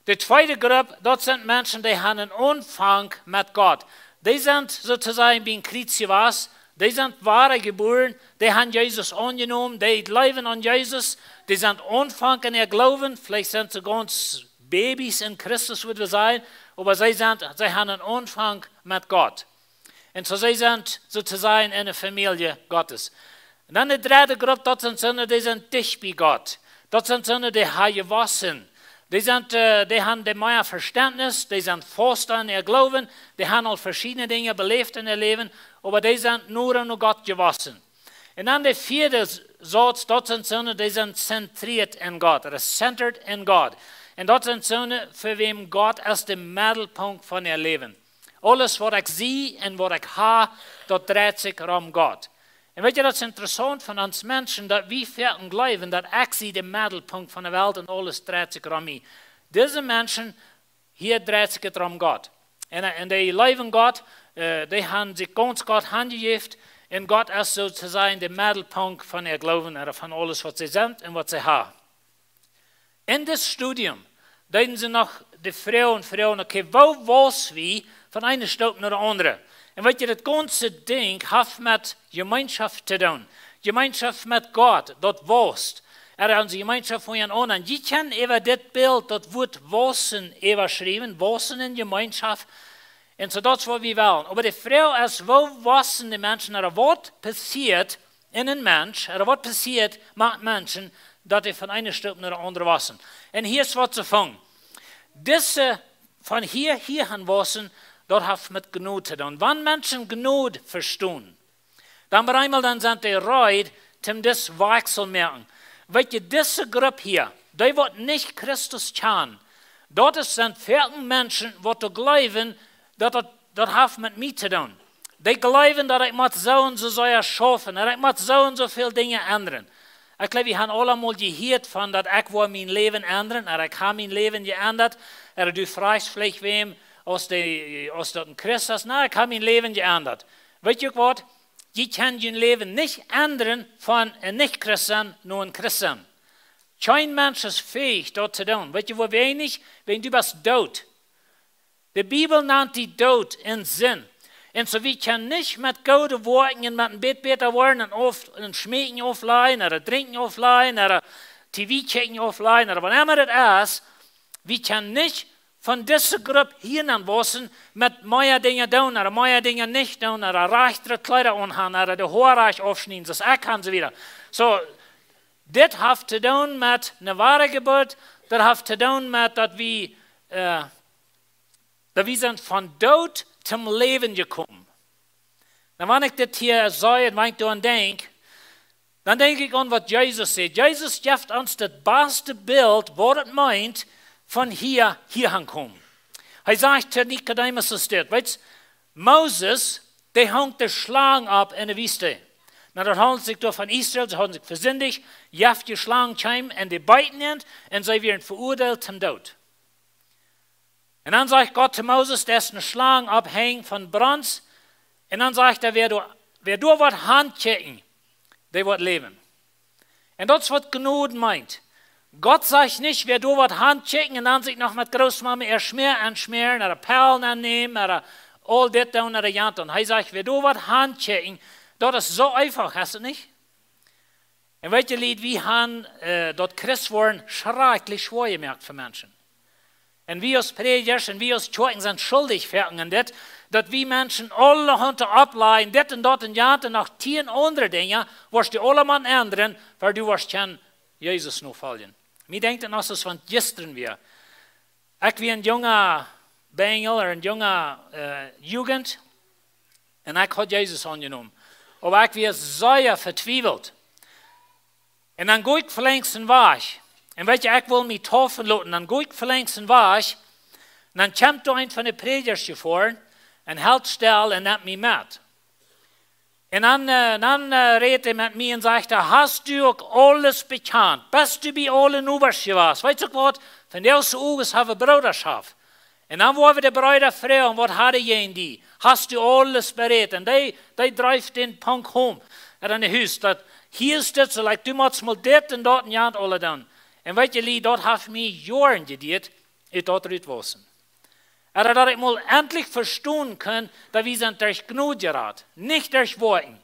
De tweede Grupp, daut sent Menschen, dee haben een Aunfank met Gott. Dee sent soo to sajen bie een Kjriez jewast, dee sent wada jebuaren, dee haben Jesus aunjenomen, dee jleewen aun Jesus, dee sent Aunfank en äa Gloowen, veleicht sent see gaunz Babys en Christus, wudd wie sajen, oba see sent, see haben een Aunfank met Gott. Un soo, see sent soo to sajen en de Famielje Gottes. Un dan de dredde Grupp, daut sent soone, dee sent dicht bie Gott. Daut sent soone, dee haben jewossen. Dee sent, äh, dee haben dee mea Vestentnis, dee sent fausta en äa Gloowen, dee haben aul veschiedne Dinja beläft en äa Läwen, oba dee sent nora no Gott jewossen. Un dan de vieede Sauz, daut sent soone, dee sent zentrieet en Gott, or centered in God. Un daut sent soone, fa wäm Gott es de Meddelpunkt von äa Läwen. Aules waut ekj sie un waut ekj hab, daut dreit sikj rom Gott. Un weetst, daut es interessaunt von ons Menschen, daut wie foaken jleewen, daut ekj sie de Meddelpunkt von de Welt un aules dreit sikj rom mie. Dise Menschen, hia dreit sikj et rom Gott. Un, un dee jleewen Gott, äh, dee haben sikj gaunz Gott hanjejäft. Un Gott es soo to sajen de Meddelpunkt von äa Gloowen, or von aules waut see sent un waut see haben. En dit Studium deeden see noch de Froag froagen, okay, woo wausse wie von eene Stoop no de aundre? Un weetst, daut gaunze Dinkj haft met Jemeenschoft to doonen. Jemeenschoft met Gott, daut wausst. Ea onse Jemeenschoft von jan aundren. Jie kjennen äwa dit Bilt daut Wuat waussen äwaschriewen, waussen en Jemeenschoft. Un soo daut es waut wie wellen. Oba de Froag es, woo waussen de Menschen, or waut passieet en een Mensch, or waut passieet met Menschen, daut dee von eene Stoop no de aundre waussen? Un hia es waut see fungen. Dise von hia, hia han waussen, daut haft met Jnod to doonen. Wan Menschen Jnod vestonen, dan bie eemol dan sent dee reed, om dis Wajchsel moaken. Weetst, dise Grupp hia, dee waut nich Christus kjanen, daut es, sent foaken Menschen, waut doa jleewen, daut, daut, daut haft met mie to doonen. Dee jleewen, daut ekj mott soo un soo sea schaufen, un ekj mott soo un soo väl Dinja endren. Ekj jleew, wie haben aula mol jehieet von daut, ekj woa mien Läwen endren, or ekj hab mien Läwen jeendat, or du frajchst veleicht wäm, aus dee, aus daut een Christ es, na, ekj hab mien Läwen jeendat. Weetst uk waut? Jie kjennen jun Läwen nich endren von een Nich-Christ no een Christ. Kjeen Mensch es fäich daut to doonen. Weetst, woo weinich, wan du best doot. De Bibel nant die doot en Sind. Un soo, wie kjennen nich met goode Woakjen, met een bät bäta woaren un auf, un schmeekjen auflajen, or drinkjen auflajen, or T V kjikjen auflajen, or waut emma daut es, wie kjennen nich von dise Grupp hia aun waussen met mea Dinja doonen, or mea Dinja nich doonen, or rajchte Kjleeda aunhaben, or de Hoa rajcht aufschnieden, soo aus ekj un soo wieda. Soo, dit haft to doonen met eene Wadajeburt, daut haft to doonen met daut wie, äh, daut wie sent von doot toom Läwen jekomen. Nu, wan ekj dit hia saj un wan ekj doaraun denkj, dan denkj ekj aun waut Jesus säd. Jesus jeft ons daut baste Bilt, waut et meent, von hia, hia aunkomen. Hee sajcht to Nikodemus es dit, weetst, Moses, dee hunk de Schlang opp en de Wiest. Nu, daut haundelt sikj doa von Israel, see hauden sikj vesindicht, jeft de Schlang kjeem un dee beet an, un see wieren veruadeelt toom Doot. Un dan sajcht Gott to Moses, doa es eene Schlang opphenjen von Bronz. Un dan sajcht hee, wäa doa, wäa doa woat hankjikjen, dee woat läwen. Un daut es waut Jnod meent. Gott sajcht nich, wäa doa woat hankjikjen un dan sikj noch met Grootmama äa Schmäa aunschmäaren, or Pellen aunnämen, or aul dit doonen, or jant doonen. Hee sajcht, wäa doa woat hankjikjen, daut es soo eefach, es et nich? Un weetst, Lied, wie haben, äh, daut Christ woaren schrakjlich schwoa jemoakt fa Menschen. Un wie aus Prädjasch un wie aus Kjoakjen sent schuldich fa dit, daut wie Menschen aulahaunt oppläajen, dit un daut un jant un noch tieen aundre Dinja, waut dee aula motten endren, wan du west kjennen Jesus nofoljen. Mie denkjt et noch soo aus wan et jistren wia. Ekj wia een junga Benjel, or een junga, äh, Jugend. Un ekj haud Jesus aunjenomen. Oba ekj wia sea vetwiewelt. Un dan go ekj velenjs wajch. Un weetst, ekj wull mie deepen loten. Dan go ekj velenjs wajch. Un dan kjemt doa een von de Prädjasch jefoaren un helt stell un nemt mie met. Un dan, äh, dan, äh, rät hee met mie un sajcht hee: "Hast du uk aules bekjant? Best du bie aule Nobasch jewast?" Weetst uk waut? Von dise Uagen haben wie Broodasch. Un dan woa wie de Breeda froagen: "Waut hast du jäajen die? Hast du aules berät?" Un dee, dee dreift dän Punkt home. Un dan es daut, hia es dit soo, like, du motst mol dit un daut un jant aula doonen. Un weetst, Lied, daut haft mie Joaren jedieet, ut daut rut to waussen. Oba daut ekj mol entlich vestonen kunn, daut wie sent derch Jnod jerat, nich derch Woakjen.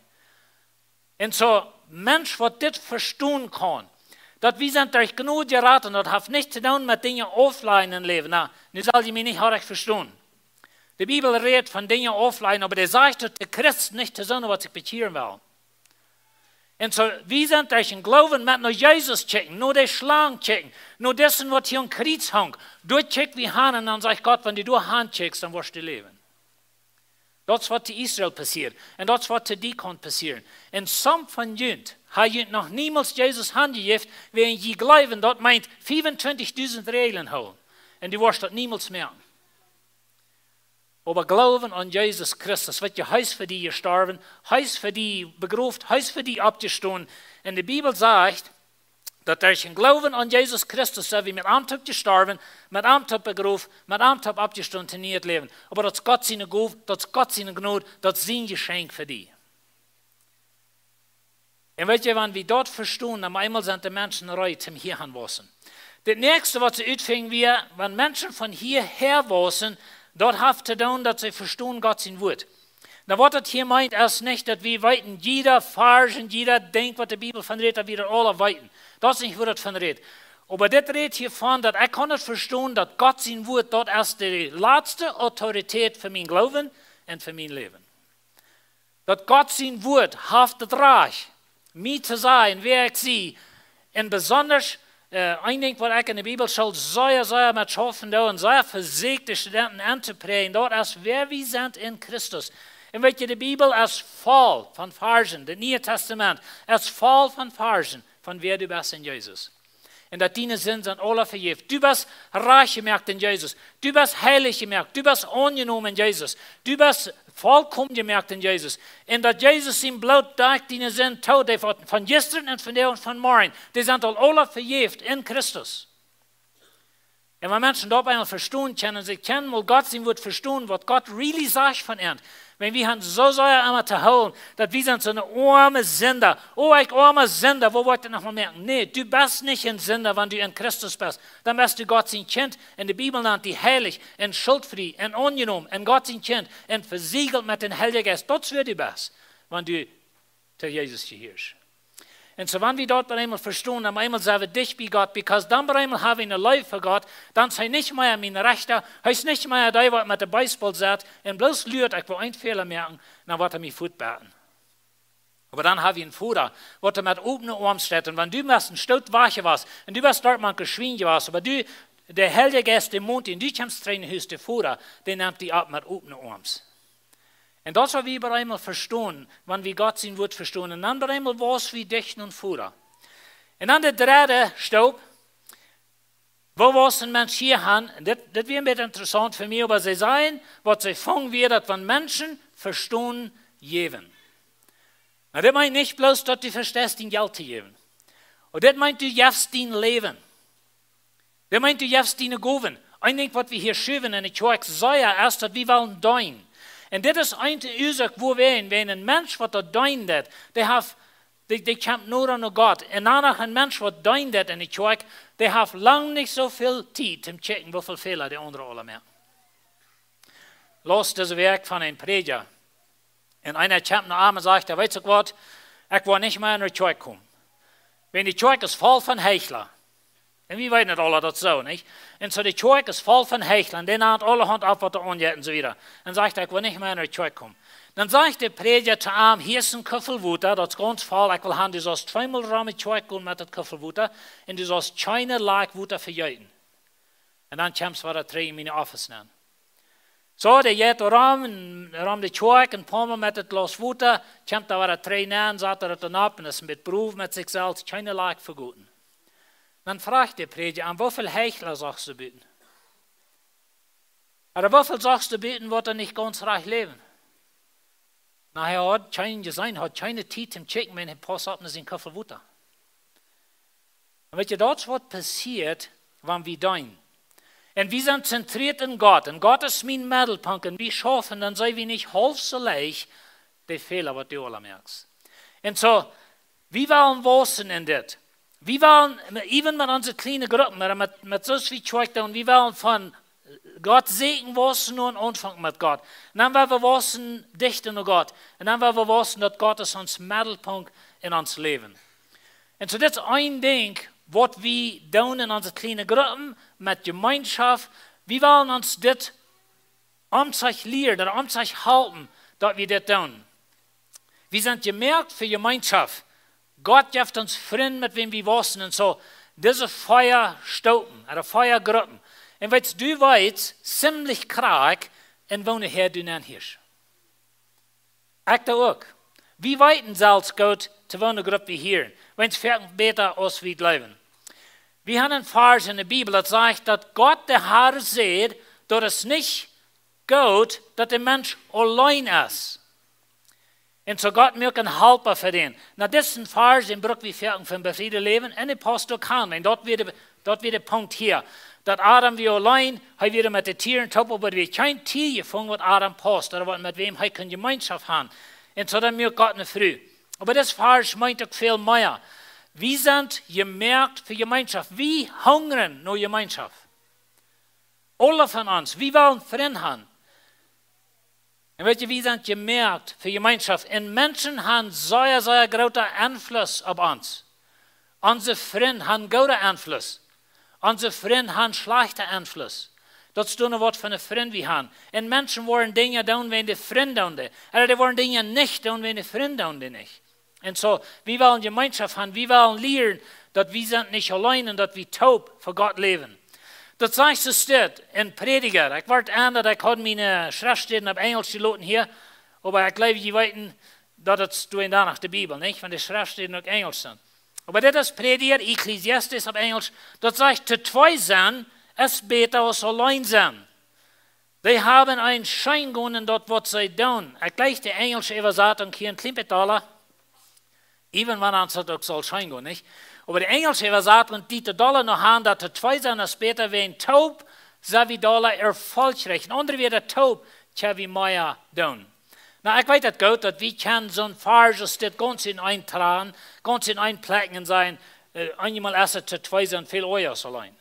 Un soo, Mensch, waut dit vestonen kaun, daut wie sent derch Jnod jerat, un daut haft nich to doonen met Dinja auflajen em Läwen. Nu, nu sell jie mie nich orrajcht vestonen. De Bibel rät von Dinja auflajen, oba dee sajcht daut de Christ nich to soone waut sikj bekjieren well. Un soo, wie sent derch dän Gloowen met no Jesus kjikjen, no de Schlang kjikjen, no disen, waut hia aum Kjriez hunk. Doa kjikj wie han un dan sajcht Gott: Wan du doa han kjikjst, dan woascht du läwen. Daut es, waut to Israel passieed. Un daut es, waut to die kaun passieren. Un sommje von junt ha junt noch niemols Jesus hanjejäft, wäajen jie jleewen, daut meent fiefuntwintijdusent Räajlen hoolen. Un du woascht daut niemols moakjen. Oba jleewen aun Jesus Christus, waut je, hee es fa die jestorwen, hee es fa die begroft, hee es fa die oppjestonen. Un de Bibel sajcht, daut derch dän Gloowen aun Jesus Christus sent wie met am toop jestorwen, met am toop begroft, met am toop oppjestonen to nieet Läwen. Oba daut es Gott siene Gow, daut es Gott siene Jnod, daut es sien Jeschenkj fa die. Un weet jie, wan wie daut vestonen, dan eemol sent de Menschen reed, om hia aun to wausen. Daut näakjste, waut see utfinjen, wia, wan Menschen von hia häa wausen, daut haft to doonen, daut see vestonen Gott sien Wuat. Na, waut daut hia meent, es nich, daut wie weeten, jieda Varsch un jieda Dinkj, waut de Bibel von rät, daut wie daut aula weeten. Daut es nich, wua daut von rät. Oba dit rät hia von, daut ekj kaun daut vestonen, daut Gott sien Wuat, daut es de latste Autoritäet fa mienen Gloowen un fa mien Läwen. Daut Gott sien Wuat haft daut Rajcht, mie to sajen, wäa ekj sie. Un besonda, äh, een Dinkj, waut ekj enne Bibelschool sea, sea met schaufen doo un sea vesieekj, de Studenten auntopräajen, daut es, wäa wie sent en Christus. Un weet jie, de Bibel es voll von Varschen, daut Niee Tastament es voll von Varschen, von wäa du best en Jesus. Un daut diene Sinden sent aula vejäft. Du best rajcht jemoakt en Jesus. Du best heilich jemoakt. Du best aunjenomen en Jesus. Du best volkomen jemoakt en Jesus. Un daut Jesus sien Bloot dakjt diene Sinden too, dee von, von jistren un vondoag un von morjen, dee sent aul aula vejäft en Christus. Un wan Menschen daut eemol vestonen kjennen, see kjennen mol Gott sien Wuat vestonen, waut Gott really sajcht von an. Wan wie han soo sea emma to hoolen, daut wie sent soone oame Sinda. O, ekj oama Sinda, woo woa ekj daut noch mol moakjen? Nä, du best nich een Sinda, wan du en Christus best. Dan best du Gott sien Kjint. Un de Bibel nant die heilich un schultfrie un aunjenomen un Gott sien Kjint un vesiegelt met dän Heiljen Jeist. Daut es, wäa du best, wan du to Jesus jehieescht. Un soo, wan wie daut bie eemol vestonen, dan eemol sent wie dicht bie Gott, because dan bie eemol ha wie eene Leew fa Gott, dan es hee nich mea mien Rechta, hee es nich mea dee, waut met de Baseball sett un bloos luat, ekj well een Fäla moaken, dan woat hee mie fuat bäten. Oba dan ha wie een Voda, waut doa met opne Oarms steit, un wan du met een Stoot wajch wia, un du wieescht doa mau jeschwinj wia, oba du, de Heilje Jeist, dee mont en die, kjemst trigj no Hus, de Voda, dee nemt die opp met opne Oarms. Un daut es, waut wie bie eemol vestonen, wan wie Gott sien Wuat vestonen. Un dan bie eemol wausen wie dicht no dän Voda. Un dan de dredde Stoop, woo wausen Menschen hia han? Un dit, dit wia een bät interessaunt fa mie, oba see sajen, waut see fungen wia, daut wan Menschen vestonen jäwen. Na, dit meent nich bloos, daut du vesteist, dien Jelt to jäwen. Oba dit meent, du jefst dien Läwen. Dit meent, du jefst diene Gowen. Een Dinkj, waut wie hia schuwen en de Kjoakj sea, es, daut wie wellen deenen. Un dit es eene Uasoak, woo wie, wan een Mensch, waut daut deenen deit, dee haft, dee, dee kjemt noda no Gott. Un dan noch een Mensch, waut deenen deit en de Kjoakj, dee haft lang nich soo väl Tiet, om to kjikjen, woo väl Fäla de aundre aula moaken. Laus dise Wäakj von een Prädja. Un eena kjemt no am un sajcht: "Weetst du waut, ekj woa nich mea en de Kjoakj komen. Wiels de Kjoakj es voll von Heichla." Un wie weeten daut aula, daut es soo, nich? Un soo, de Kjoakj es voll von Heichla. Un dee nämen aulahaunt opp, waut doa aunjeit un soo wieda. Un sajcht: "Ekj woa nich mea en de Kjoakj komen." Dan sajcht de Prädja to am: "Hia es een Kuffel Wota, daut es gaunz voll. Ekj well han, du saust tweemol rom de Kjoakj gonen met daut Kuffel Wota. Un du saust kjeene Lak Wota vejeeten. Un dan kjemst du wada trigj en miene Office nenn." Soo, dee jeit rom, un rom de Kjoakj, un poamol met daut Glaus Wota, kjemt hee wada trigj nenn, sat hee daut dan opp un es een bät prow met sikj selfst, kjeene Lak vejeeten. Dan fruach de Prädja am: "Woo väl Heichla sachst du buten? Ooda woo väl sachst du buten, waut doa nich gaunz rajcht läwen?" Na, hee haud kjeenen jeseenen, haud kjeene Tiet to kjikjen, wan hee pauss opp no sien Kuffel Wota. Un weetst du, daut es, waut passieet, wan wie deenen. Un wie sent zentrieet en Gott. Un Gott es mien Meddelpunkt. Un wie schaufen, dan sent wie nich haulf soo leicht, de Fäla, waut du aula moakst. Un soo, wie wellen wausen en dit. Wie wellen, even met onse kjliene Gruppen, met, met, met soo aus wie Kjoakj doonen, wie wellen von Gott sieekjen, wausen un aunfangen met Gott. Un dan woa wie wausen dichta no Gott. Un dan woa wie wausen, daut Gott es ons Meddelpunkt en ons Läwen. Un soo, dit es een Dinkj, waut wie doonen en onse kjliene Gruppen, met Jemeenschoft. Wie wellen ons dit omsich lieren, daut omsich halpen, daut wie dit doonen. Wie sent jemoakt fa Jemeenschoft. Gott jeft ons Frind, met wäm wie wausen un soo. Dise Fea Stopen, ooda Fea Gruppen. Un weetst, du weetst ziemlich krakjt, en woone Häad du nenn hieescht. Ekj doa uk. Wie weeten selfst goot, to woone Grupp wie hieren. Weens foaken bäta aus wie jleewen. Wie haben een Varsch en de Bibel, daut sajcht, daut Gott de Herr sajcht, daut es nich goot, daut de Mensch auleen es. Un soo Gott muak een Halpa fa dän. Na, disen Varsch, dän bruck wie foaken fa een befriedet Läwen. Un dee paust uk aun. Un daut wia de, daut wia de Punkt hia. Daut Adam wia auleen, hee wia met de Tieren toop, oba wia kjeen Tia jefungen, waut Adam paust, ooda waut met wäm hee kunn Jemeenschoft haben. Un soo dan muak Gott eene Fru. Oba dis Varsch meent uk väl mea. Wie sent jemoakt fa Jemeenschoft. Wie hungren no Jemeenschoft. Aule von ons, wie wellen Frind haben. Un weetst, wie sent jemoakt fa Jemeenschoft. Un Menschen haben sea, sea grooten Einfluss opp ons. Onse Frind haben gooden Einfluss. Onse Frind haben schlajchten Einfluss. Daut es dan waut fa een Frind wie haben. Un Menschen woaren Dinja doonen, wan de Frind doonen dee. Ooda dee woaren Dinja nich doonen, wan de Frind doonen dee nich. Un soo, wie wellen Jemeenschoft haben, wie wellen lieren, daut wie sent nich auleen un daut wie toop fa Gott läwen. Daut sajcht soo steit en Prädja. Ekj wort aun, daut ekj haud miene Schreftstäden opp Enjelsch jeloten hia, oba ekj jleew, jie weeten, daut es doa en doa noch de Bibel, nich? Wan de Schreftstäden uk Enjelsch sent. Oba dit es Prädja, Ecclesiastes opp Enjelsch, daut sajcht, to twee sennen es bäta aus auleen sennen. Dee haben een Scheengonen en daut, waut see doonen. Ekj jleich de enjelsche Äwasatunk hia een kjlien bät dolla. Even wan ons daut uk saul scheen gonen, nich? Oba de enjelsche Äwasatunk, dee deit dolla no han, daut to twee sennen es bäta, wiels toop sent wie dolla erfolgreich. En aundre Wieed, toop kjenn wie mea doonen. Na, ekj weet daut goot, daut wie kjennen soon Varsch aus dit gaunz en een Tranen, gaunz en een Plekjen sennen, äh, eenjemol es et to twee sennen väl oaja aus auleen.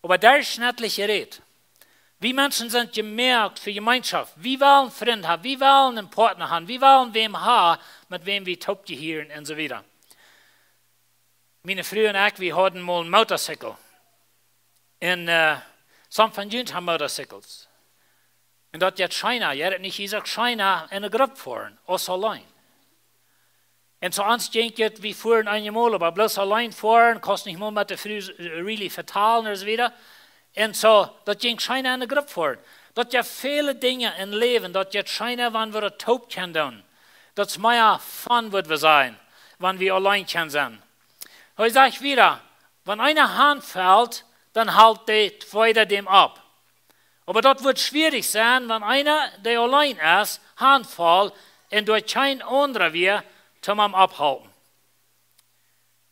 Oba derchschnittlich jerät, wie Menschen sent jemoakt fa Jemeenschoft. Wie wellen Frind haben, wie wellen een Partner haben, wie wellen wäm haben, met wäm wie toop jehieren un soo wieda. Miene Fru un ekj, wie hauden mol een Motorcycle. Un, äh, some von junt haben Motorcycles. Un daut jeit scheena, jeit et nich, es uk scheena en eene Grupp foaren, aus auleen. Un soo ons jinkj et, wie fuaren eenjemol, oba bloos auleen foaren, kaust nich mol met de Fru, äh, really vetalen un soo wieda. Un soo, daut jinkj scheena en eene Grupp foaren. Daut jeft väle Dinja em Läwen, daut jeit scheena, wan wie daut toop kjennen doonen. Daut es mea fun, wudd wie sajen, wan wie auleen kjennen sennen. Hee sajcht wieda, wan eena hanfelt, dan halpt de tweeda däm opp. Oba daut woat schwierich sennen, wan eena, dee auleen es, hanfelt un doa kjeen aundra wia, toom am opphalpen.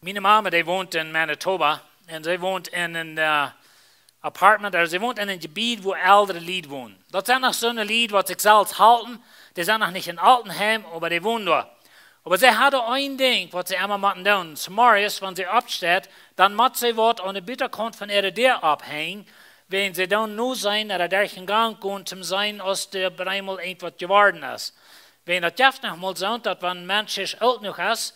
Miene Mame, dee wont en Manitoba un see wont en een, äh, Apartment, ooda see wont en een Jebied, wua eldre Lied wonen. Daut sent noch soone Lied, waut sikj selfst halpen, dee sent noch nich en Altenheim, oba dee wonen doa. Oba see haud een Dinkj, waut see emma motten doonen. Zemorjes, wan see oppsteit, dan mott see waut aun de Butakaunt von äare Däa opphenjen, wiels see dan nu seenen, ooda derch dän Gank gonen, toom seenen, aus doa opp eemol irjentwaut jeworden es. Wiels daut jeft noch mol soo, daut wan een Mensch oolt jenuach es,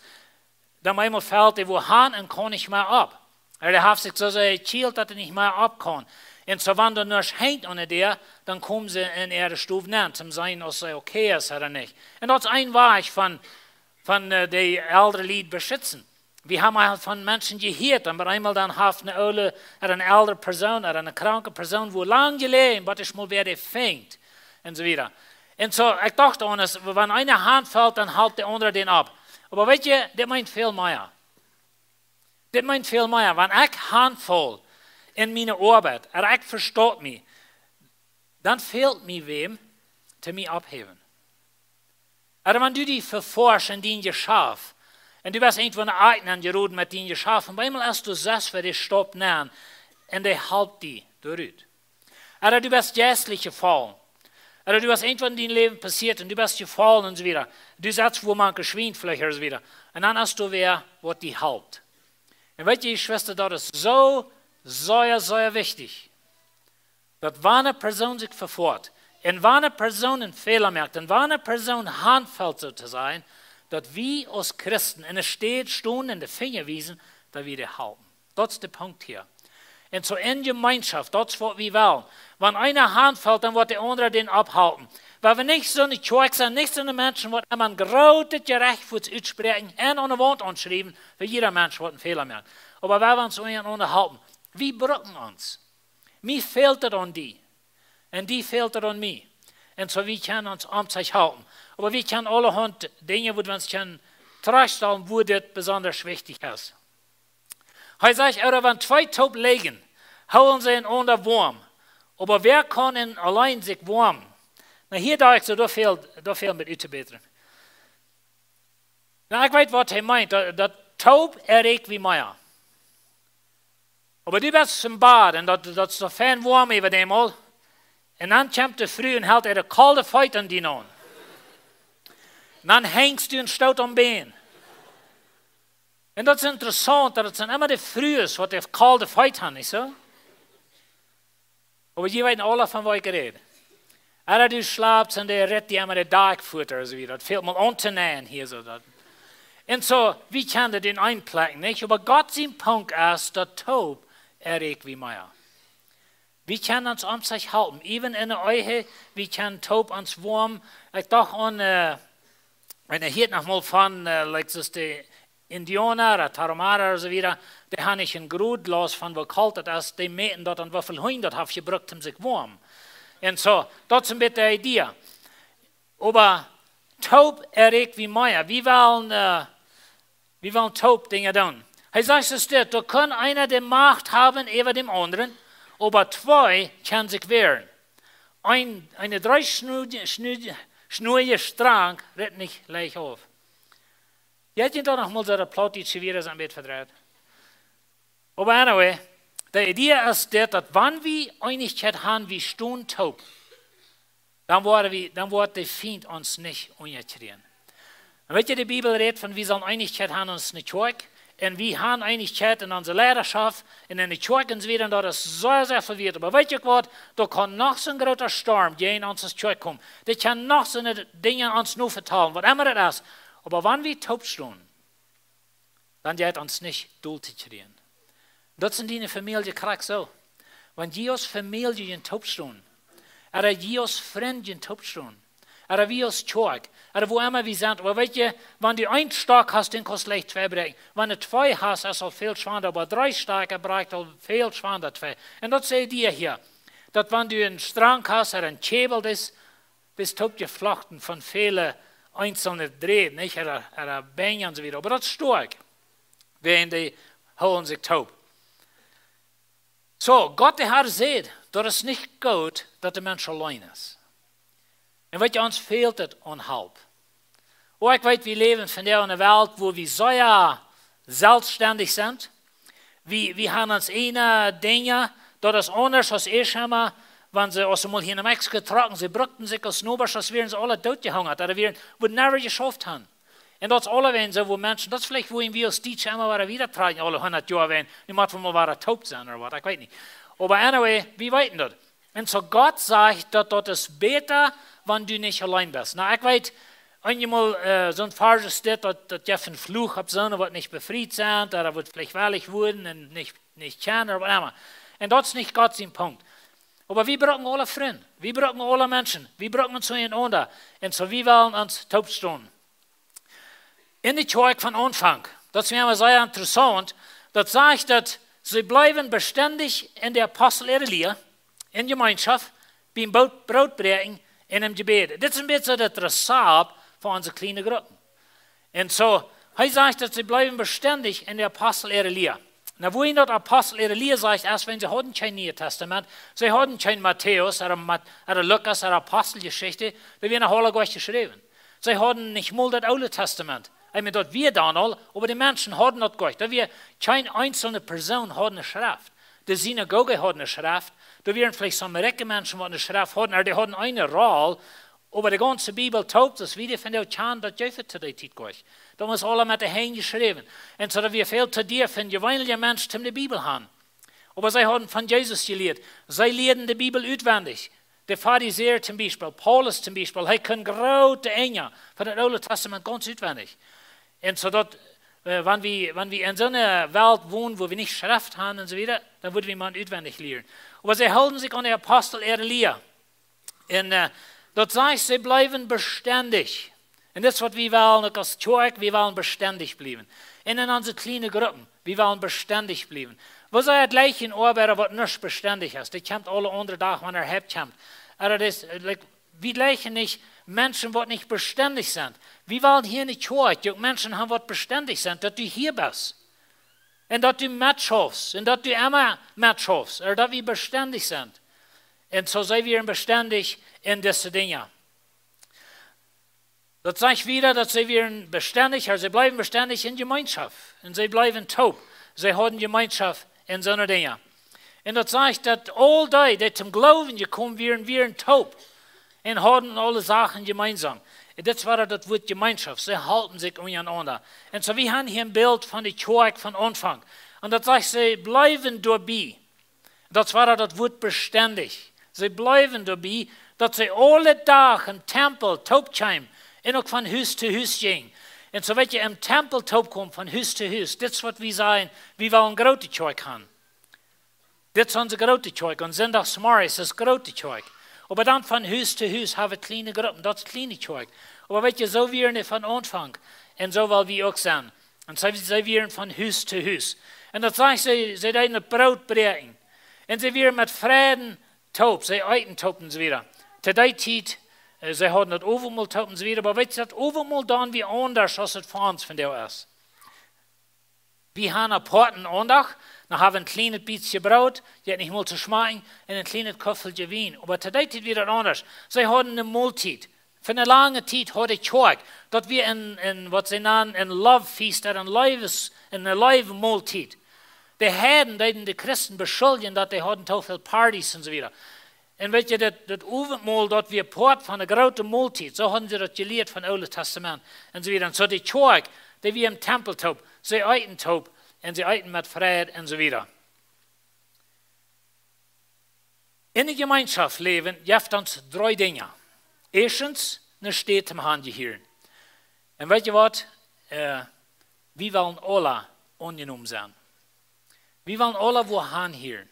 dan opp eemol felt hee wua han un kaun nich mea opp. Ooda hee haft sikj soo sea jekjielt, daut hee nich mea opp kaun. Un soo wan doa nuscht henjt aun de Däa, dan komen see en äare Stow nenn, toom seenen, aus see okay es ooda nich. Un daut es een Wajch von, von, äh, de eldre Lied beschitzen. Wie haben aul von Menschen jehieet, dan opp eemol dan haft eene oole, ooda eene eldre Persoon, ooda eene kranke Persoon, wua lang jeläajen, bat et mol wäa dee finjt, un soo wieda. Un soo, ekj docht aun, aus wan eena hanfelt, dan halpt de aundra dän opp. Oba weetst, dit meent väl mea. Dit meent väl mea. Wan ekj hanfel en miene Oabeit, ooda ekj vestopp mie, dan fält mie wäm, toom mie opphäwen. Ooda wan du die vefoascht en dien Jeschaft, un du best irjentwua en eene Akj nenjeroden met dien Jeschaft, un opp eemol es doa sest, wäa dee stopt nenn, un dee halpt die doarut. Ooda du best jeistlich jefollen. Ooda du hast irjentwaut en dien Läwen passieet un du best jefollen un soo wieda. Du setst wua mank de Schwienfleesch un soo wieda. Un dan es doa wäa, waut die halpt. Un weetst, Jeschwista, daut es soo sea, sea wichtich, daut wan eene Persoon sikj vefoat, un wan eene Persoon een Fäla moakt, un wan eene Persoon hanfelt, soo to sajen, daut wie aus Christen en de Städ stonen un de Finja wiesen, daut wie dee halpen. Daut es de Punkt hia. Un soo en Jemeenschoft, daut es waut wie wellen. Wan eena hanfelt, dan woat de aundra dän opphalpen. Wan wie nich soone Kjoakj sent, nich soone Menschen, waut emma een grootet Jerecht fa ons utspräakjen un aun de Waunt aunschriewen, wiels jieda Mensch woat een Fäla moaken. Oba wan wie ons unjarenaunda halpen, wie brucken ons. Mie fält et aun die. Un die fält et aun mie. Un soo wie kjennen ons om sikj halpen. Oba wie kjennen aulahaunt Dinja, wua wie ons kjennen trajchtstalen, wua dit besonda wichtich es. Hee sajcht, ooda wan twee toop lijen, hoolen see enaunda woam. Oba wäa kaun en auleen sikj woamen? Nu, hia docht ekj soo, doa fält, doa fält mie ut to bätren. Nu, ekj weet waut hee meent, daut, daut toop erreicht wie mea. Oba du best em Bad un daut, daut es soo fein woam äwa däm aul. Un dan kjemt de Fru un helt äare kolde Feet aun die aun. Un dan henjst du un stootst aum Been. Un daut es interessaunt, daut et sent emma de Frues, waut de kolde Feet haben, nich soo? Oba jie weeten aula von waut ekj räd. Ooda du schlapst un dee rett die emma de Dakj fuat ooda soo wieda. Daut fält mie aun to näajen hia soo. Daut. Un soo, wie kjennen daut en eene Plakj nich. Oba Gott sien Punkt es, daut toop erreicht wie mea. Wie kjennen ons om sikj halpen. Even en de Ehe, wie kjennen toop ons woam. Ekj docht aun, äh, wan jie hia noch mol von, äh, like, soo de Indiauna ooda Tarahumara ooda soo wieda, dee haben nich een Grod, los von woo kolt et es, dee mäten daut aun woo väl Hunj daut haft jebrukt om sikj woam. Un soo, daut es een bät de Idee. Oba toop erreicht wie mea. Wie wellen, äh, wie wellen toop Dinja doonen. Hee sajcht soo dit, doa kaun eena de Macht haben äwa däm aundren, oba twee kjennen sikj wäaren. Een, eene dree Schnu-, Schnu-, Schnua Strenj rett nich leicht auf. Jie haben daut noch mol soo de Plautdietsche wieda soo een bät vedreit. Oba anyway, de Idee es dit, daut wan wie Eenichkjeit haben, wie stonen toop, dan woaren wie, dan woat de Fient ons nich unjakjrieen. Un weet jie, de Bibel rät von, wie sellen Eenichkjeit haben en onse Kjoakj. Un wie haben Eenichkjeit en onse Leidaschoft un en de Kjoakj un soo wieda. Un daut es sea, sea väl wieet. Oba weet jie uk waut? Doa kaun noch soon groota Storm jäajen onse Kjoakj komen. Dee kaun noch soone Dinja ons novetalen, waut emma et es. Oba wan wie toop stonen, dan jeit ons nich dol to kjrieen. Daut es en diene Famielje krakjt soo. Wan jie aus Famielje en toop stonen, ooda jie aus Frind en toop stonen, ooda wie aus Kjoakj, ooda wua emma wie sent, oba weet jie, wan du een Stock hast, dan kaust leicht twee bräakjen. Wan du twee hast, es aul väl schwanda, oba dree Stakja bräakjt aul väl schwanda twee. Un daut säd hee hia, daut wan du een Strenj hast ooda een Kjäbel, daut es, best toop jeflochten von väle eenzelne Dräd, nich? Ooda, ooda Benj un soo wieda. Oba daut es stoakj. Wäajen dee hoolen sikj toop. Soo, Gott de Herr sajcht, daut es nich goot, daut de Mensch auleen es. Un weet jie, ons fält et aun Help. Oba ekj weet, wie läwen vondoag en eene Welt, wua wie sea selfststendich sent. Wie, wie haben ons eejne Dinja, daut es aundasch aus ieescht emol, wan see, aus see mol hia no Mexiko trocken, see brukten sikj aus Nobasch, aus wieren see aula dootjehungat, ooda wieren, wudden never jeschauft haben. Un daut es aulawäajen soo, wua Menschen, daut es veleicht, wua wie aus Dietsche emol wada wieda trakjen, aule hundat Joa wäajen, nu motten wie mol wada toop sennen, ooda waut, ekj weet nich. Oba anyway, wie weeten daut. Un soo Gott sajcht, daut, daut es bäta, wan du nich auleen best. Nu, ekj weet, eenjemol, äh, soon Varsch es dit, daut, daut jeft een Fluch opp soone, waut nich befriet sent, ooda waut veleicht wellich woaren un nich, nich kjennen, ooda waut emma. Un daut es nich Gott sien Punkt. Oba wie brucken aule Frind, wie brucken aule Menschen, wie brucken ons unjarenaunda. Un soo, wie wellen ons toop stonen. En de Kjoakj von Aunfank, daut es mie emma sea interessaunt, daut sajcht, daut see bleewen bestendich en de Apostel äare Lia, en Jemeenschoft, biem Broot-, Brootbräakjen un em Jebäd. Dit es een bät daut Rezept fa onse kjliene Gruppen. Un soo, hee sajcht, daut see bleewen bestendich en de Apostel äare Lia. Nu, wua en daut Apostel äare Lia sajcht, es, wan see hauden kjeen Niee Tastament, see hauden kjeen Matäus, ooda Mat-, ooda Lukas, ooda Aposteljeschicht, dee wieren noch aula goanich jeschräwen. See hauden nich mol daut Oole Tastament. Ekj meen, daut wia dan aul, oba de Menschen hauden daut goanich. Doa wia kjeen eenzelne Persoon haud eene Schreft. De Sinagoge haud eene Schreft. Doa wieren veleicht soone rikje Menschen, waut eene Schreft hauden, oba dee hauden eene Roll. Oba de gaunze Bibel toop, daut wie dee vondoag kjanen, daut jeef et to dee Tiet goanich. Daut must aula met de Henj jeschräwen. Un soo daut wia väl to dia fa een jeweenelja Mensch, om de Bibel han. Oba see hauden von Jesus jelieet. See lieeden de Bibel utwendich. De Farisäa toom Biespel, Paulus toom Biespel, hee kunn groote Enja von daut Oole Tastament gaunz utwendich. Un soo daut, Äh, wan wie, wan wie en soone Welt wonen, wua wie nich Schreft haben un soo wieda, dan wudden wie mau utwendich lieren. Oba see hilden sikj aun de Apostel äare Lia. Un, äh, daut sajcht, see bleewen bestendich. Un daut es waut wie wellen, uk aus Kjoakj, wie wellen bestendich bliewen. Un en onse kjliene Gruppen, wie wellen bestendich bliewen. Woo saul et jlikjen een Oabeida waut nich bestendich es? Dee kjemt aule aundre Dach, wan hee kjemt. Oba daut es, äh, like, wie jlikjen nich Menschen waut nich bestendich sent. Wie wellen hia enne Kjoakj uk Menschen haben waut bestendich sent, daut du hia best. Un daut du metschaufst, un daut du emma metschaufst, oba daut wie bestendich sent. Un soo sent wie bestendich en dise Dinja. Daut sajcht wieda, daut see wieren bestendich, oba see bleewen bestendich en Jemeenschoft. Un see bleewen toop. See hauden Jemeenschoft en soone Dinja. Un daut sajcht, daut aul dee, dee toom Gloowen jekomen wieren, wieren toop. Un hauden aule Sachen jemeensam. Un dit wia daut Wuat Jemeenschoft. See halpen sikj unjarenaunda. Un soo, wie haben hia een Bilt von de Kjoakj von Aunfank. Un daut sajcht, see bleewen doabie. Daut wia daut Wuat bestendich. See bleewen doabie, daut see aule Dach em Tempel toop kjeemen un uk von Hus to Hus jinjen. Un soo, weet jie, em Tempel toop komen, von Hus to Hus. Dit es waut wie sajen, wie wellen groote Kjoakj haben. Dit es onse groote Kjoakj. Un Sindachsmorjes es groote Kjoakj. Oba dan von Hus to Hus haben wie kjliene Gruppen. Daut es kjliene Kjoakj. Oba weet jie, soo wieren dee von Aunfank. Un soo well wie uk sennen. Un see, see wieren von Hus to Hus. Un daut sajcht, see, see deeden daut Broot bräakjen. Un see wieren met Freiden toop, see eeten toop un soo wieda. To dee Tiet, äh, see hauden daut Owentmol toop un soo wieda. Oba weet jie, daut Owentmol dan wia aundasch aus et fa ons vondoag es. Wie haben apoat Aundacht, dan haben wie een kjlienet bät Broot, jeit nich mol to schmakjen, un een kjlienet Kuffeltje Wien. Oba to dee Tiet wia daut aundasch. See hauden eene Moltiet. Fa eene lange Tiet haud de Kjoakj, daut wia een, een, waut see nanen, een love feast, ooda een Leew-, eene Leewmoltiet. De Heiden deeden de Christen beschuljen, daut dee hauden too väl Partys un soo wieda. Un weet jie, daut, daut Owentmol, daut wia Poat von de groote Moltiet. Soo hauden see daut jelieet von Oole Tastament un soo wieda. Un soo de Kjoakj, dee wia em Tempel toop, see eeten toop un see eeten met Freid un soo wieda. En de Jemeenschoft läwen jeft ons dree Dinja. Ieeschtens, eene Städ toom hanjehieren. Un weet jie waut? Äh, wie wellen aula aunjenomen sennen. Wie wellen aula wua hanhieren.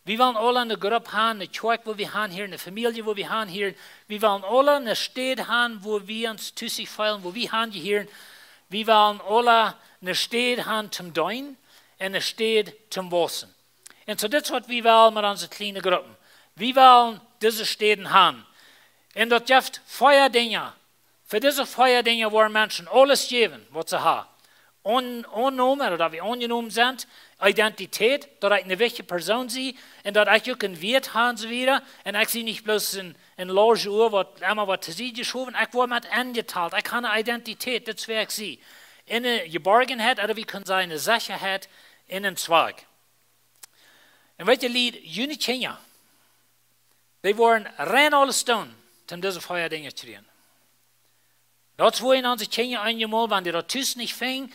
Wie wellen aula eene Grupp haben, eene Kjoakj, wua wie hanhieren, eene Famielje, wua wie hanhieren. Wie wellen aula eene Städ haben, wua wie ons tus feelen, wua wie hanjehieren. Wie wellen aula eene Städ haben toom deenen un eene Städ toom wausen. Un soo, dit es waut wie wellen met onse kjliene Gruppen. Wie wellen dise Städen haben. Un daut jeft vea Dinja. Fa dise vea Dinja woaren Menschen aules jäwen, waut see haben. Aun-, Aunnomen, ooda daut wie aunjenomen sent, Identität, daut ekj eene wichtje Persoon sie, un daut ekj uk een Wieet hab un soo wieda. Un ekj sie nich bloos een, een loose Ua, waut emma woat to Sied jeschowen. Ekj woa met enjetalt. Ekj hab eene Identität, daut es wäa ekj sie. Eene Jeborgenheit, ooda wie kjennen sajen, eene Sechaheit en een Zwakj. Un weet jie, Lied, june Kjinja, dee woaren rein aules doonen, toom dise vea Dinja kjrieen. Daut es wua onse Kjinja eenjemol, wan dee daut tus nich finjen,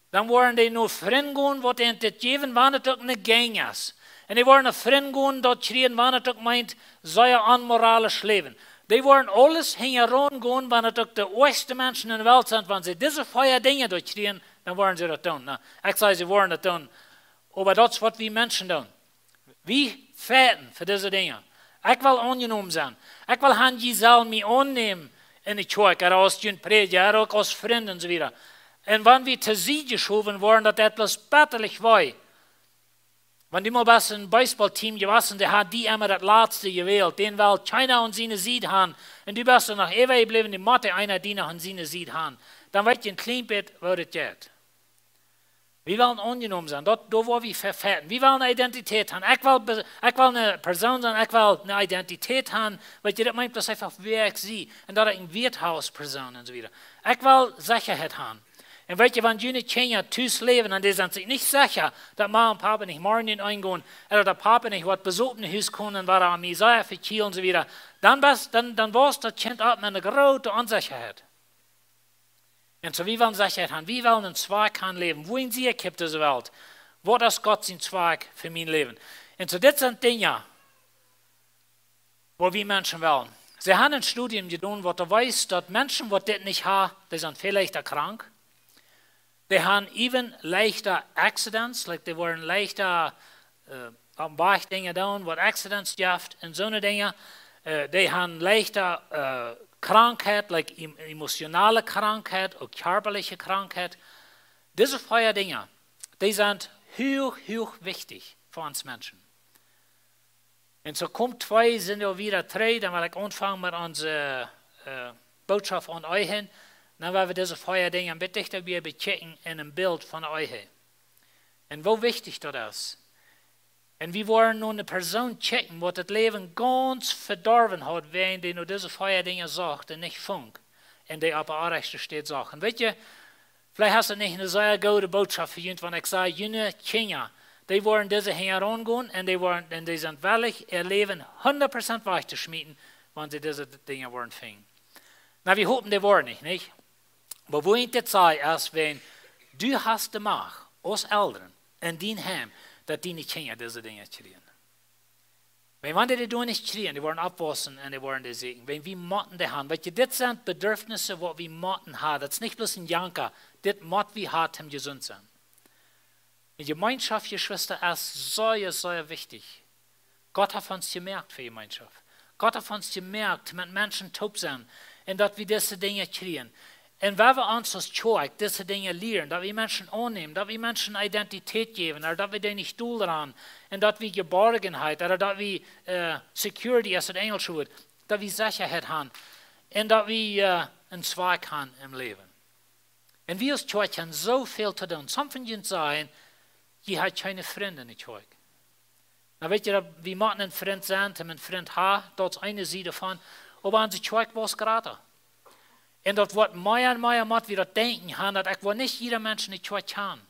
dan woaren dee no Frind gonen, waut an dit jäwen, wan et uk ne Gang es. Un dee woaren no Frind gonen, daut kjrieen, wan et uk meent, sea onmoralisch läwen. Dee woaren aules hinjaraun gonen, wan et uk de oajste Menschen en de Welt sent, wan see dise vea Dinja doa kjrieen, dan woaren see daut doonen. Na, ekj saj, see woaren daut doonen. Oba daut es waut wie Menschen doonen. Wie fighten fa dise Dinja. Ekj well aunjenomen sennen. Ekj well haben, jie sellen mie aunnämen en de Kjoakj, ooda aus jun Prädja, ooda uk aus Frind un soo wieda. Un wan wie to Sied jeschowen woaren, daut deit bloos bettalich wee. Wan du mol best een Baseballteam jewast, dee haft die emma daut latste jewält, dän well kjeena aun siene Sied haben, un du best doa noch äwajebläwen, dee mott eena die noch aun siene Sied haben, dan weet jie een kjlien bät, woo daut jeit. Wie wellen aunjenomen sennen, daut, doa woa wie fa fighten. Wie wellen eene Identität haben. Ekj well be-, ekj well eene Persoon sennen, ekj well eene Identität haben. Weet jie, daut meent bloos eefach, wäa ekj sie. Un daut ekj een Wieet hab aus Persoon un soo wieda. Ekj well Sechaheit haben. Un weet jie, wan june Kjinja tus läwen un dee sent sikj nich secha, daut Mama un Papa nich morjen enenn gonen, ooda daut Papa nich woat besopen no Hus komen, wan hee mie sea vekjielt un soo wieda, dan best, dan, dan wausst daut Kjint opp met eene groote Onsechaheit. Un soo, wie wellen Sechaheit haben, wie wellen een Zwakj haben em Läwen. Wuarom sie ekj opp dise Welt? Waut es Gott sien Zwakj fa mien Läwen? Un soo, dit sent Dinja, wua wie Menschen wellen. See haben een Studium jedonen, waut doa wiest, daut Menschen, waut dit nich haben, dee sent väl leichta krank. Dee haben even leichta accidents, like dee woaren leichta äh, opp dän Wajch Dinja doonen, waut accidents jeft un soone Dinja. Äh, dee haben leichta äh, Krankheit, like em emotionale Krankheit, uk kjarpaliche Krankheit. Dise vea Dinja, dee sent huach, huach wichtich fa ons Menschen. Un soo kjemt twee, sent wie wada trigj, dan well ekj aunfangen met onse äh, Bootschoft aun Ehe. Dan woa wie dise vea Dinja een bät dichta bie bekjikjen en een Bilt von de Ehe. Un woo wichtich daut es. Un wie woaren nu eene Persoon kjikjen, waut daut Läwen gaunz vedorwen haud, wäajen dee no dise vea Dinja socht un nich funk. Un dee opp de orrajchte Städ socht. Un weet jie, veleicht es daut nich eene sea goode Bootschoft fa junt, wan ekj saj, june Kjinja, dee woaren dise Dinja aungonen un dee woaren, un dee sent wellich, äa Läwen hundat Prozent wajch to schmieten, wan see dise Dinja woaren finjen. Na, wie hopen, dee woaren nich, nich? Oba woo ekj dit saj, es, wan du hast de Macht, aus Elren, en dien Heim, daut diene Kjinja dise Dinja kjrieen. Wan, wan dee dee nich kjrieen, dee woaren oppwaussen un dee woaren dee sieekjen. Wan wie motten dee haben. Weet jie, dit sent Bedürfnisse, waut wie motten haben. Daut es nich bloos een Janka. Dit mott wie haben, om jesunt sennen. Un Jemeenschoft, Jeschwista, es sea, sea wichtich. Gott haft ons jemoakt fa Jemeenschoft. Gott haft ons jemoakt, met Menschen toop sennen. Un daut wie dise Dinja kjrieen. Un wan wie ons aus Kjoakj dise Dinja lieren, daut wie Menschen aunnämen, daut wie Menschen Identität jäwen, ooda daut wie dee nich dol rannen, un daut wie Jeborgenheit, ooda daut wie äh, Security, aus daut enjelsche Wuat, daut wie Sechaheit haben, un daut wie äh, een Zwakj haben em Läwen. Un wie aus Kjoakj haben soo väl to doonen. Somje von junt sajen, jie haben kjeene Frind en de Kjoakj. Na, weet jie, daut wie motten een Frint sennen, om een Frint haben, daut es eene Sied doavon. Oba onse Kjoakj woat jrata. Un daut woat mea un mea, mott wie daut denkjen haben, daut ekj well nich jieda Mensch en de Kjoakj haben.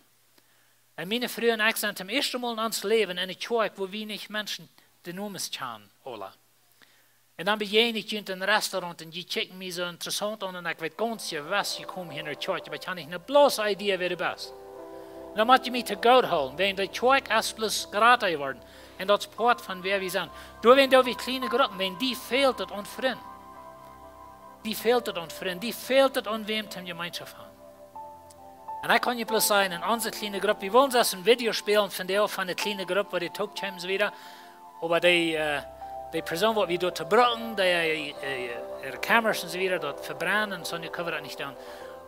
Un miene Fru un ekj sent toom ieeschten Mol en ons Läwen en de Kjoakj, wua wie nich Menschen de Nomes kjanen, aula. Un dan bejäajen ekj junt em Restaurant un jie kjikjen mie soo interessaunt aun un ekj weet gaunz jewess, jie komen hia no de Kjoakj, oba ekj hab nich eene bloose Idee, wäa du best. Un dan mott jie mie to goot hoolen, wäajen de Kjoakj es bloos jrata jeworden. Un daut es Poat von wäa wie sent. Doawäajen doo wie kjliene Gruppen, wäajen die fält daut aun Frind. Die fält daut aun Frind, die fält daut aun wäm toom Jemeenschoft haben. Un ekj kaun junt bloos sajen, en onse kjliene Grupp, wie wullen selfst een Video spälen von de, von de kjliene Grupp, wua dee toop kjeemen soo wieda. Oba dee äh, dee Persoon, waut wie doa to brucken, dee äh, äh, äare Kameras un soo wieda, daut vebrennen un soo, nu kjenn wie daut nich doonen.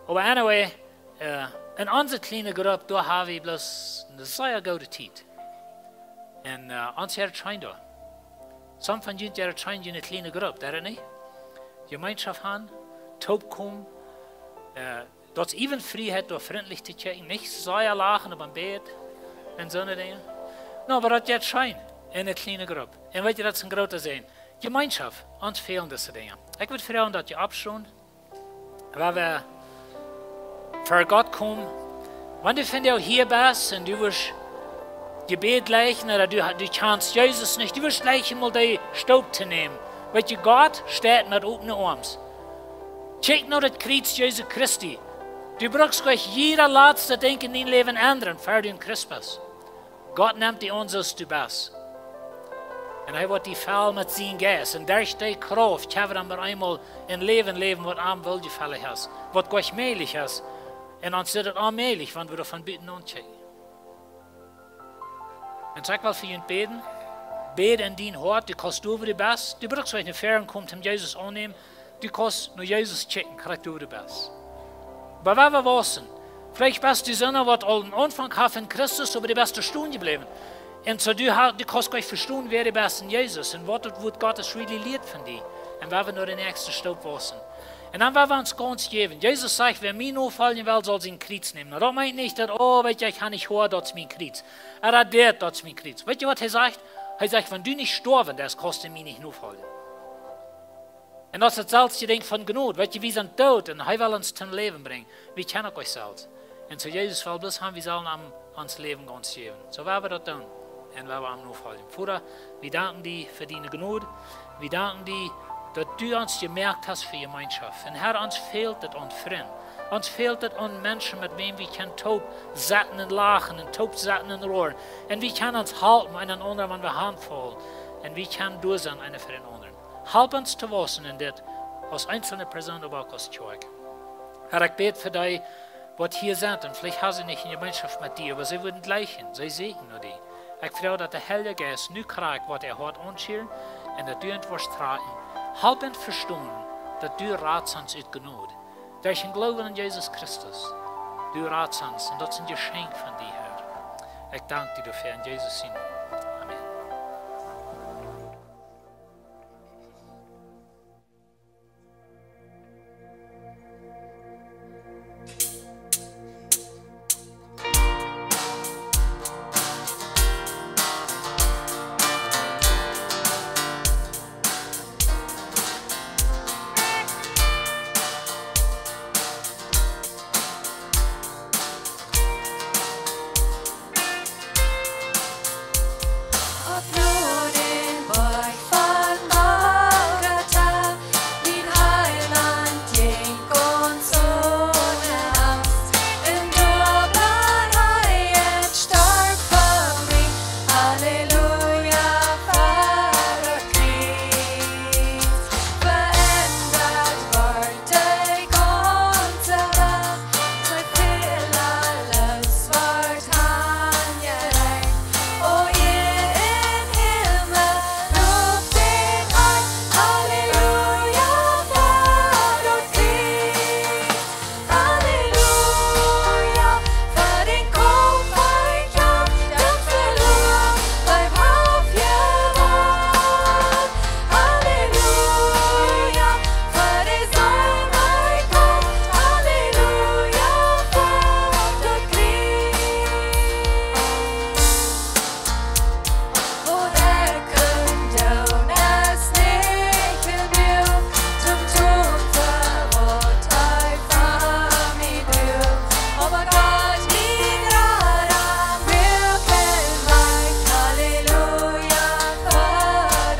Oba anyway, äh, en onse kjliene Grupp, doa haben wie bloos eene sea goode Tiet. Un äh, ons jeit daut scheen doa. Somje von junt jeit daut scheen, june kjliene Grupp, daut nich? Jemeenschoft haben, toop komen, äh, daut es even Frieheit, doa frintlich to kjikjen, nich sea lachen opp een Bad un soone Dinja. No, oba daut jeit scheen en eene kjliene Grupp. Un weet jie, daut es een groota Säajen. Jemeenschoft, ons fälen dise Dinja. Ekj wudd froagen, daut jie oppstonen. Wan wie ver Gott komen, wan du vondoag hia best un du wurscht Jebäd jlikjen, ooda du, du kjanst Jesus nich, du wurscht jlikjen mol dee Stap to nämen. Weet jie, Gott steit met opne Oarms. Kjikj no daut Kjriez Jesu Christi. Du brukst nich jieda latsta Dinkj en dien Läwen endren, ver du een Christ best. Gott nemt die aun, soo aus du best. Un hee woat die fellen met sienen Jeist. Un derch dee Krauft kjenn wie dan opp eemol een Läwen läwen, waut am woljefällich es, waut Gott mäajlich es. Un ons es daut onmäajlich, wan wie doa von buten aunkjikjen. Un soo ekj well fa junt bäden. Bäd en dien Hoat, du kaust doa, wua du best. Du brukst nich no väaren komen, om Jesus aunnämen. Du kaust no Jesus kjikjen, krakjt doa, wua du best. Oba wan wie waussen, veleicht best du soona, waut aul een Aunfank haft en Christus, oba du best doa stonen jebläwen. Un soo, du ha-, du kaust nich vestonen, wäa du best en Jesus un waut daut Wuat Gottes really lieet von die. Un wan wie no de näakjste Stap waussen. Un dan wan wie ons gaunz jäwen. Jesus sajcht, wäa mie nofoljen well, saul sien Kjriez nämen. Nu, daut meent nich daut, oh, weet jie, ekj hab nich Hoat, daut es mien Kjriez. Ooda dit, daut es mien Kjriez. Weet jie, waut hee sajcht? Hee sajcht, wan du nich stoawen deist, kaust du mie nich nofoljen. Un daut es daut selwje Dinkj von Jnod. Weet jie, wie sent doot un hee well ons toom Läwen brinjen. Wie kjennen uk nich selfst. Un soo Jesus well bloos haben, wie sellen am ons Läwen gaunz jäwen. Soo woa wie daut doonen. Un woa wie am nofoljen. Voda, wie danken die fa diene Jnod. Wie danken die, daut du ons jemoakt hast fa Jemeenschoft. Un Herr, ons fält daut aun Frind. Ons fält daut aun Menschen, met wäm wie kjennen toop setten un lachen un toop setten un roaren. Un wie kjennen ons halpen, eena dän aundren, wan wie hanfaulen. Un wie kjennen doa sennen, eena fa dän aundren. Halp ons to waussen en dit, aus eensje Persoon, oba uk aus Kjoakj. Herr, ekj bäd fa dee, waut hia sent, un veleicht haben see nich eene Jemeenschoft met die, oba see wudden jlikj, see säkjen no die. Ekj froag, daut de Heilje Jeist nu krakjt woat äa Hoat aunschieren un daut du an woascht trakjen. Halp an vestonen, daut du ratst ons ut Jnod. Derch dän Gloowen aun Jesus Christus. Du ratst ons, un daut es een Jeschenkj von die, Herr. Ekj dank die doafäa en Jesus sienen Nomen. Amen. Opp no dän Boajch von Golgatha, mien Heilaunt jinkj ons onen Angst, un doa bleef hee un storf fa mie. Halleluja, fa daut Kjriez. Veendat wort de gaunze Welt, soo väl aules wort aunjerajcht. O Ead un Himmel, loft dän Harn. Halleluja, fa daut Kjriez. Halleluja, fa dän Kaumf, fa dän Kaumf, daut veloaren, bleef aufjewoaren. Halleluja, fa de Seelen, fa dän Kaumf. Halleluja, fa daut Kjriez. Waut ekj kunn doonen es nich jenuach, toom doonen fa waut hee fa mie deed. Oba Gott, mien Rada, muak een Wajch. Halleluja, fa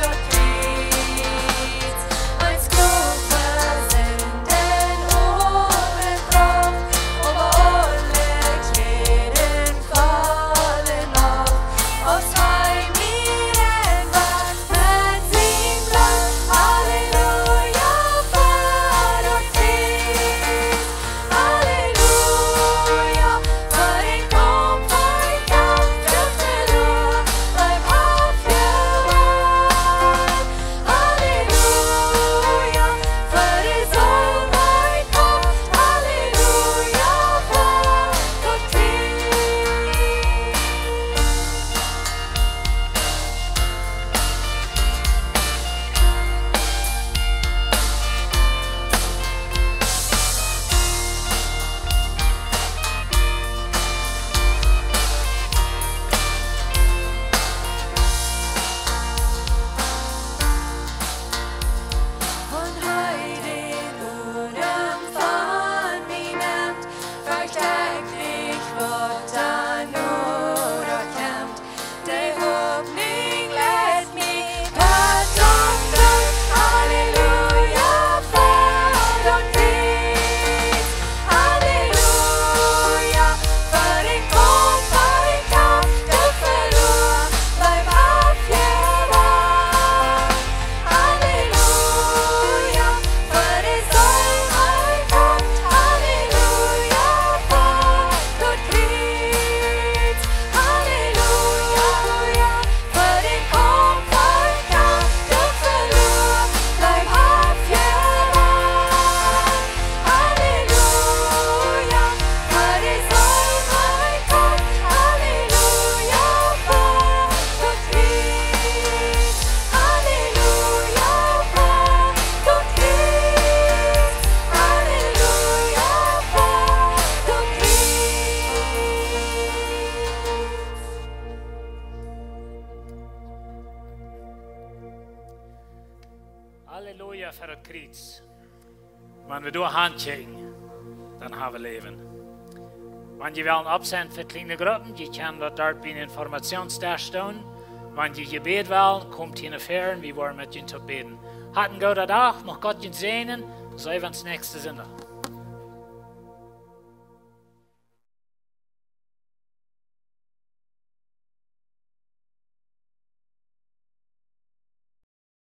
daut Kjriez. Een Sklow fa Sind un Onkraft, oba aule Kjäden faulen auf, aus hee mie reinwascht met sien Bloot. Halleluja, fa daut Kjriez. Halleluja, fa dän Kaumf, fa dän Kaumf, daut veloaren, bleef aufjewoaren. Halleluja, fa de Seelen, fa dän Kaumf. Halleluja, fa daut Kjriez. Wan hee dän Odem von mie nemt, froag ekj nich, waut dan noda kjemt. De Hopninj leit mie bat aum Doot. Halleluja, fa daut Kjriez. Halleluja, fa dän Kaumf, fa dän Kaumf, daut veloaren, bleef aufjewoaren. Halleluja, fa de Seelen, fa dän Kaumf. Halleluja, fa daut Kjriez. Halleluja, fa dän Kaumf, fa dän Kaumf, daut veloaren, bleef aufjewoaren. Halleluja, fa de Seelen, fa dän Kaumf. Halleluja, fa daut Kjriez. Halleluja, fa daut Kjriez. Halleluja, fa daut Kjriez. Halleluja, fa daut Kjriez. Wan wie doa hankjikjen, dan ha wie Läwen. Wan jie wellen opp sennen fa kjliene Gruppen, jie kjennen daut doa biem Informationsdesk doonen. Wan jie Jebäd wellen, komt hia no väaren, wie woaren met junt toop bäden. Hat een gooden Dach, mucht Gott junt säajnen. Seenen wie ons näakjsten Sindach.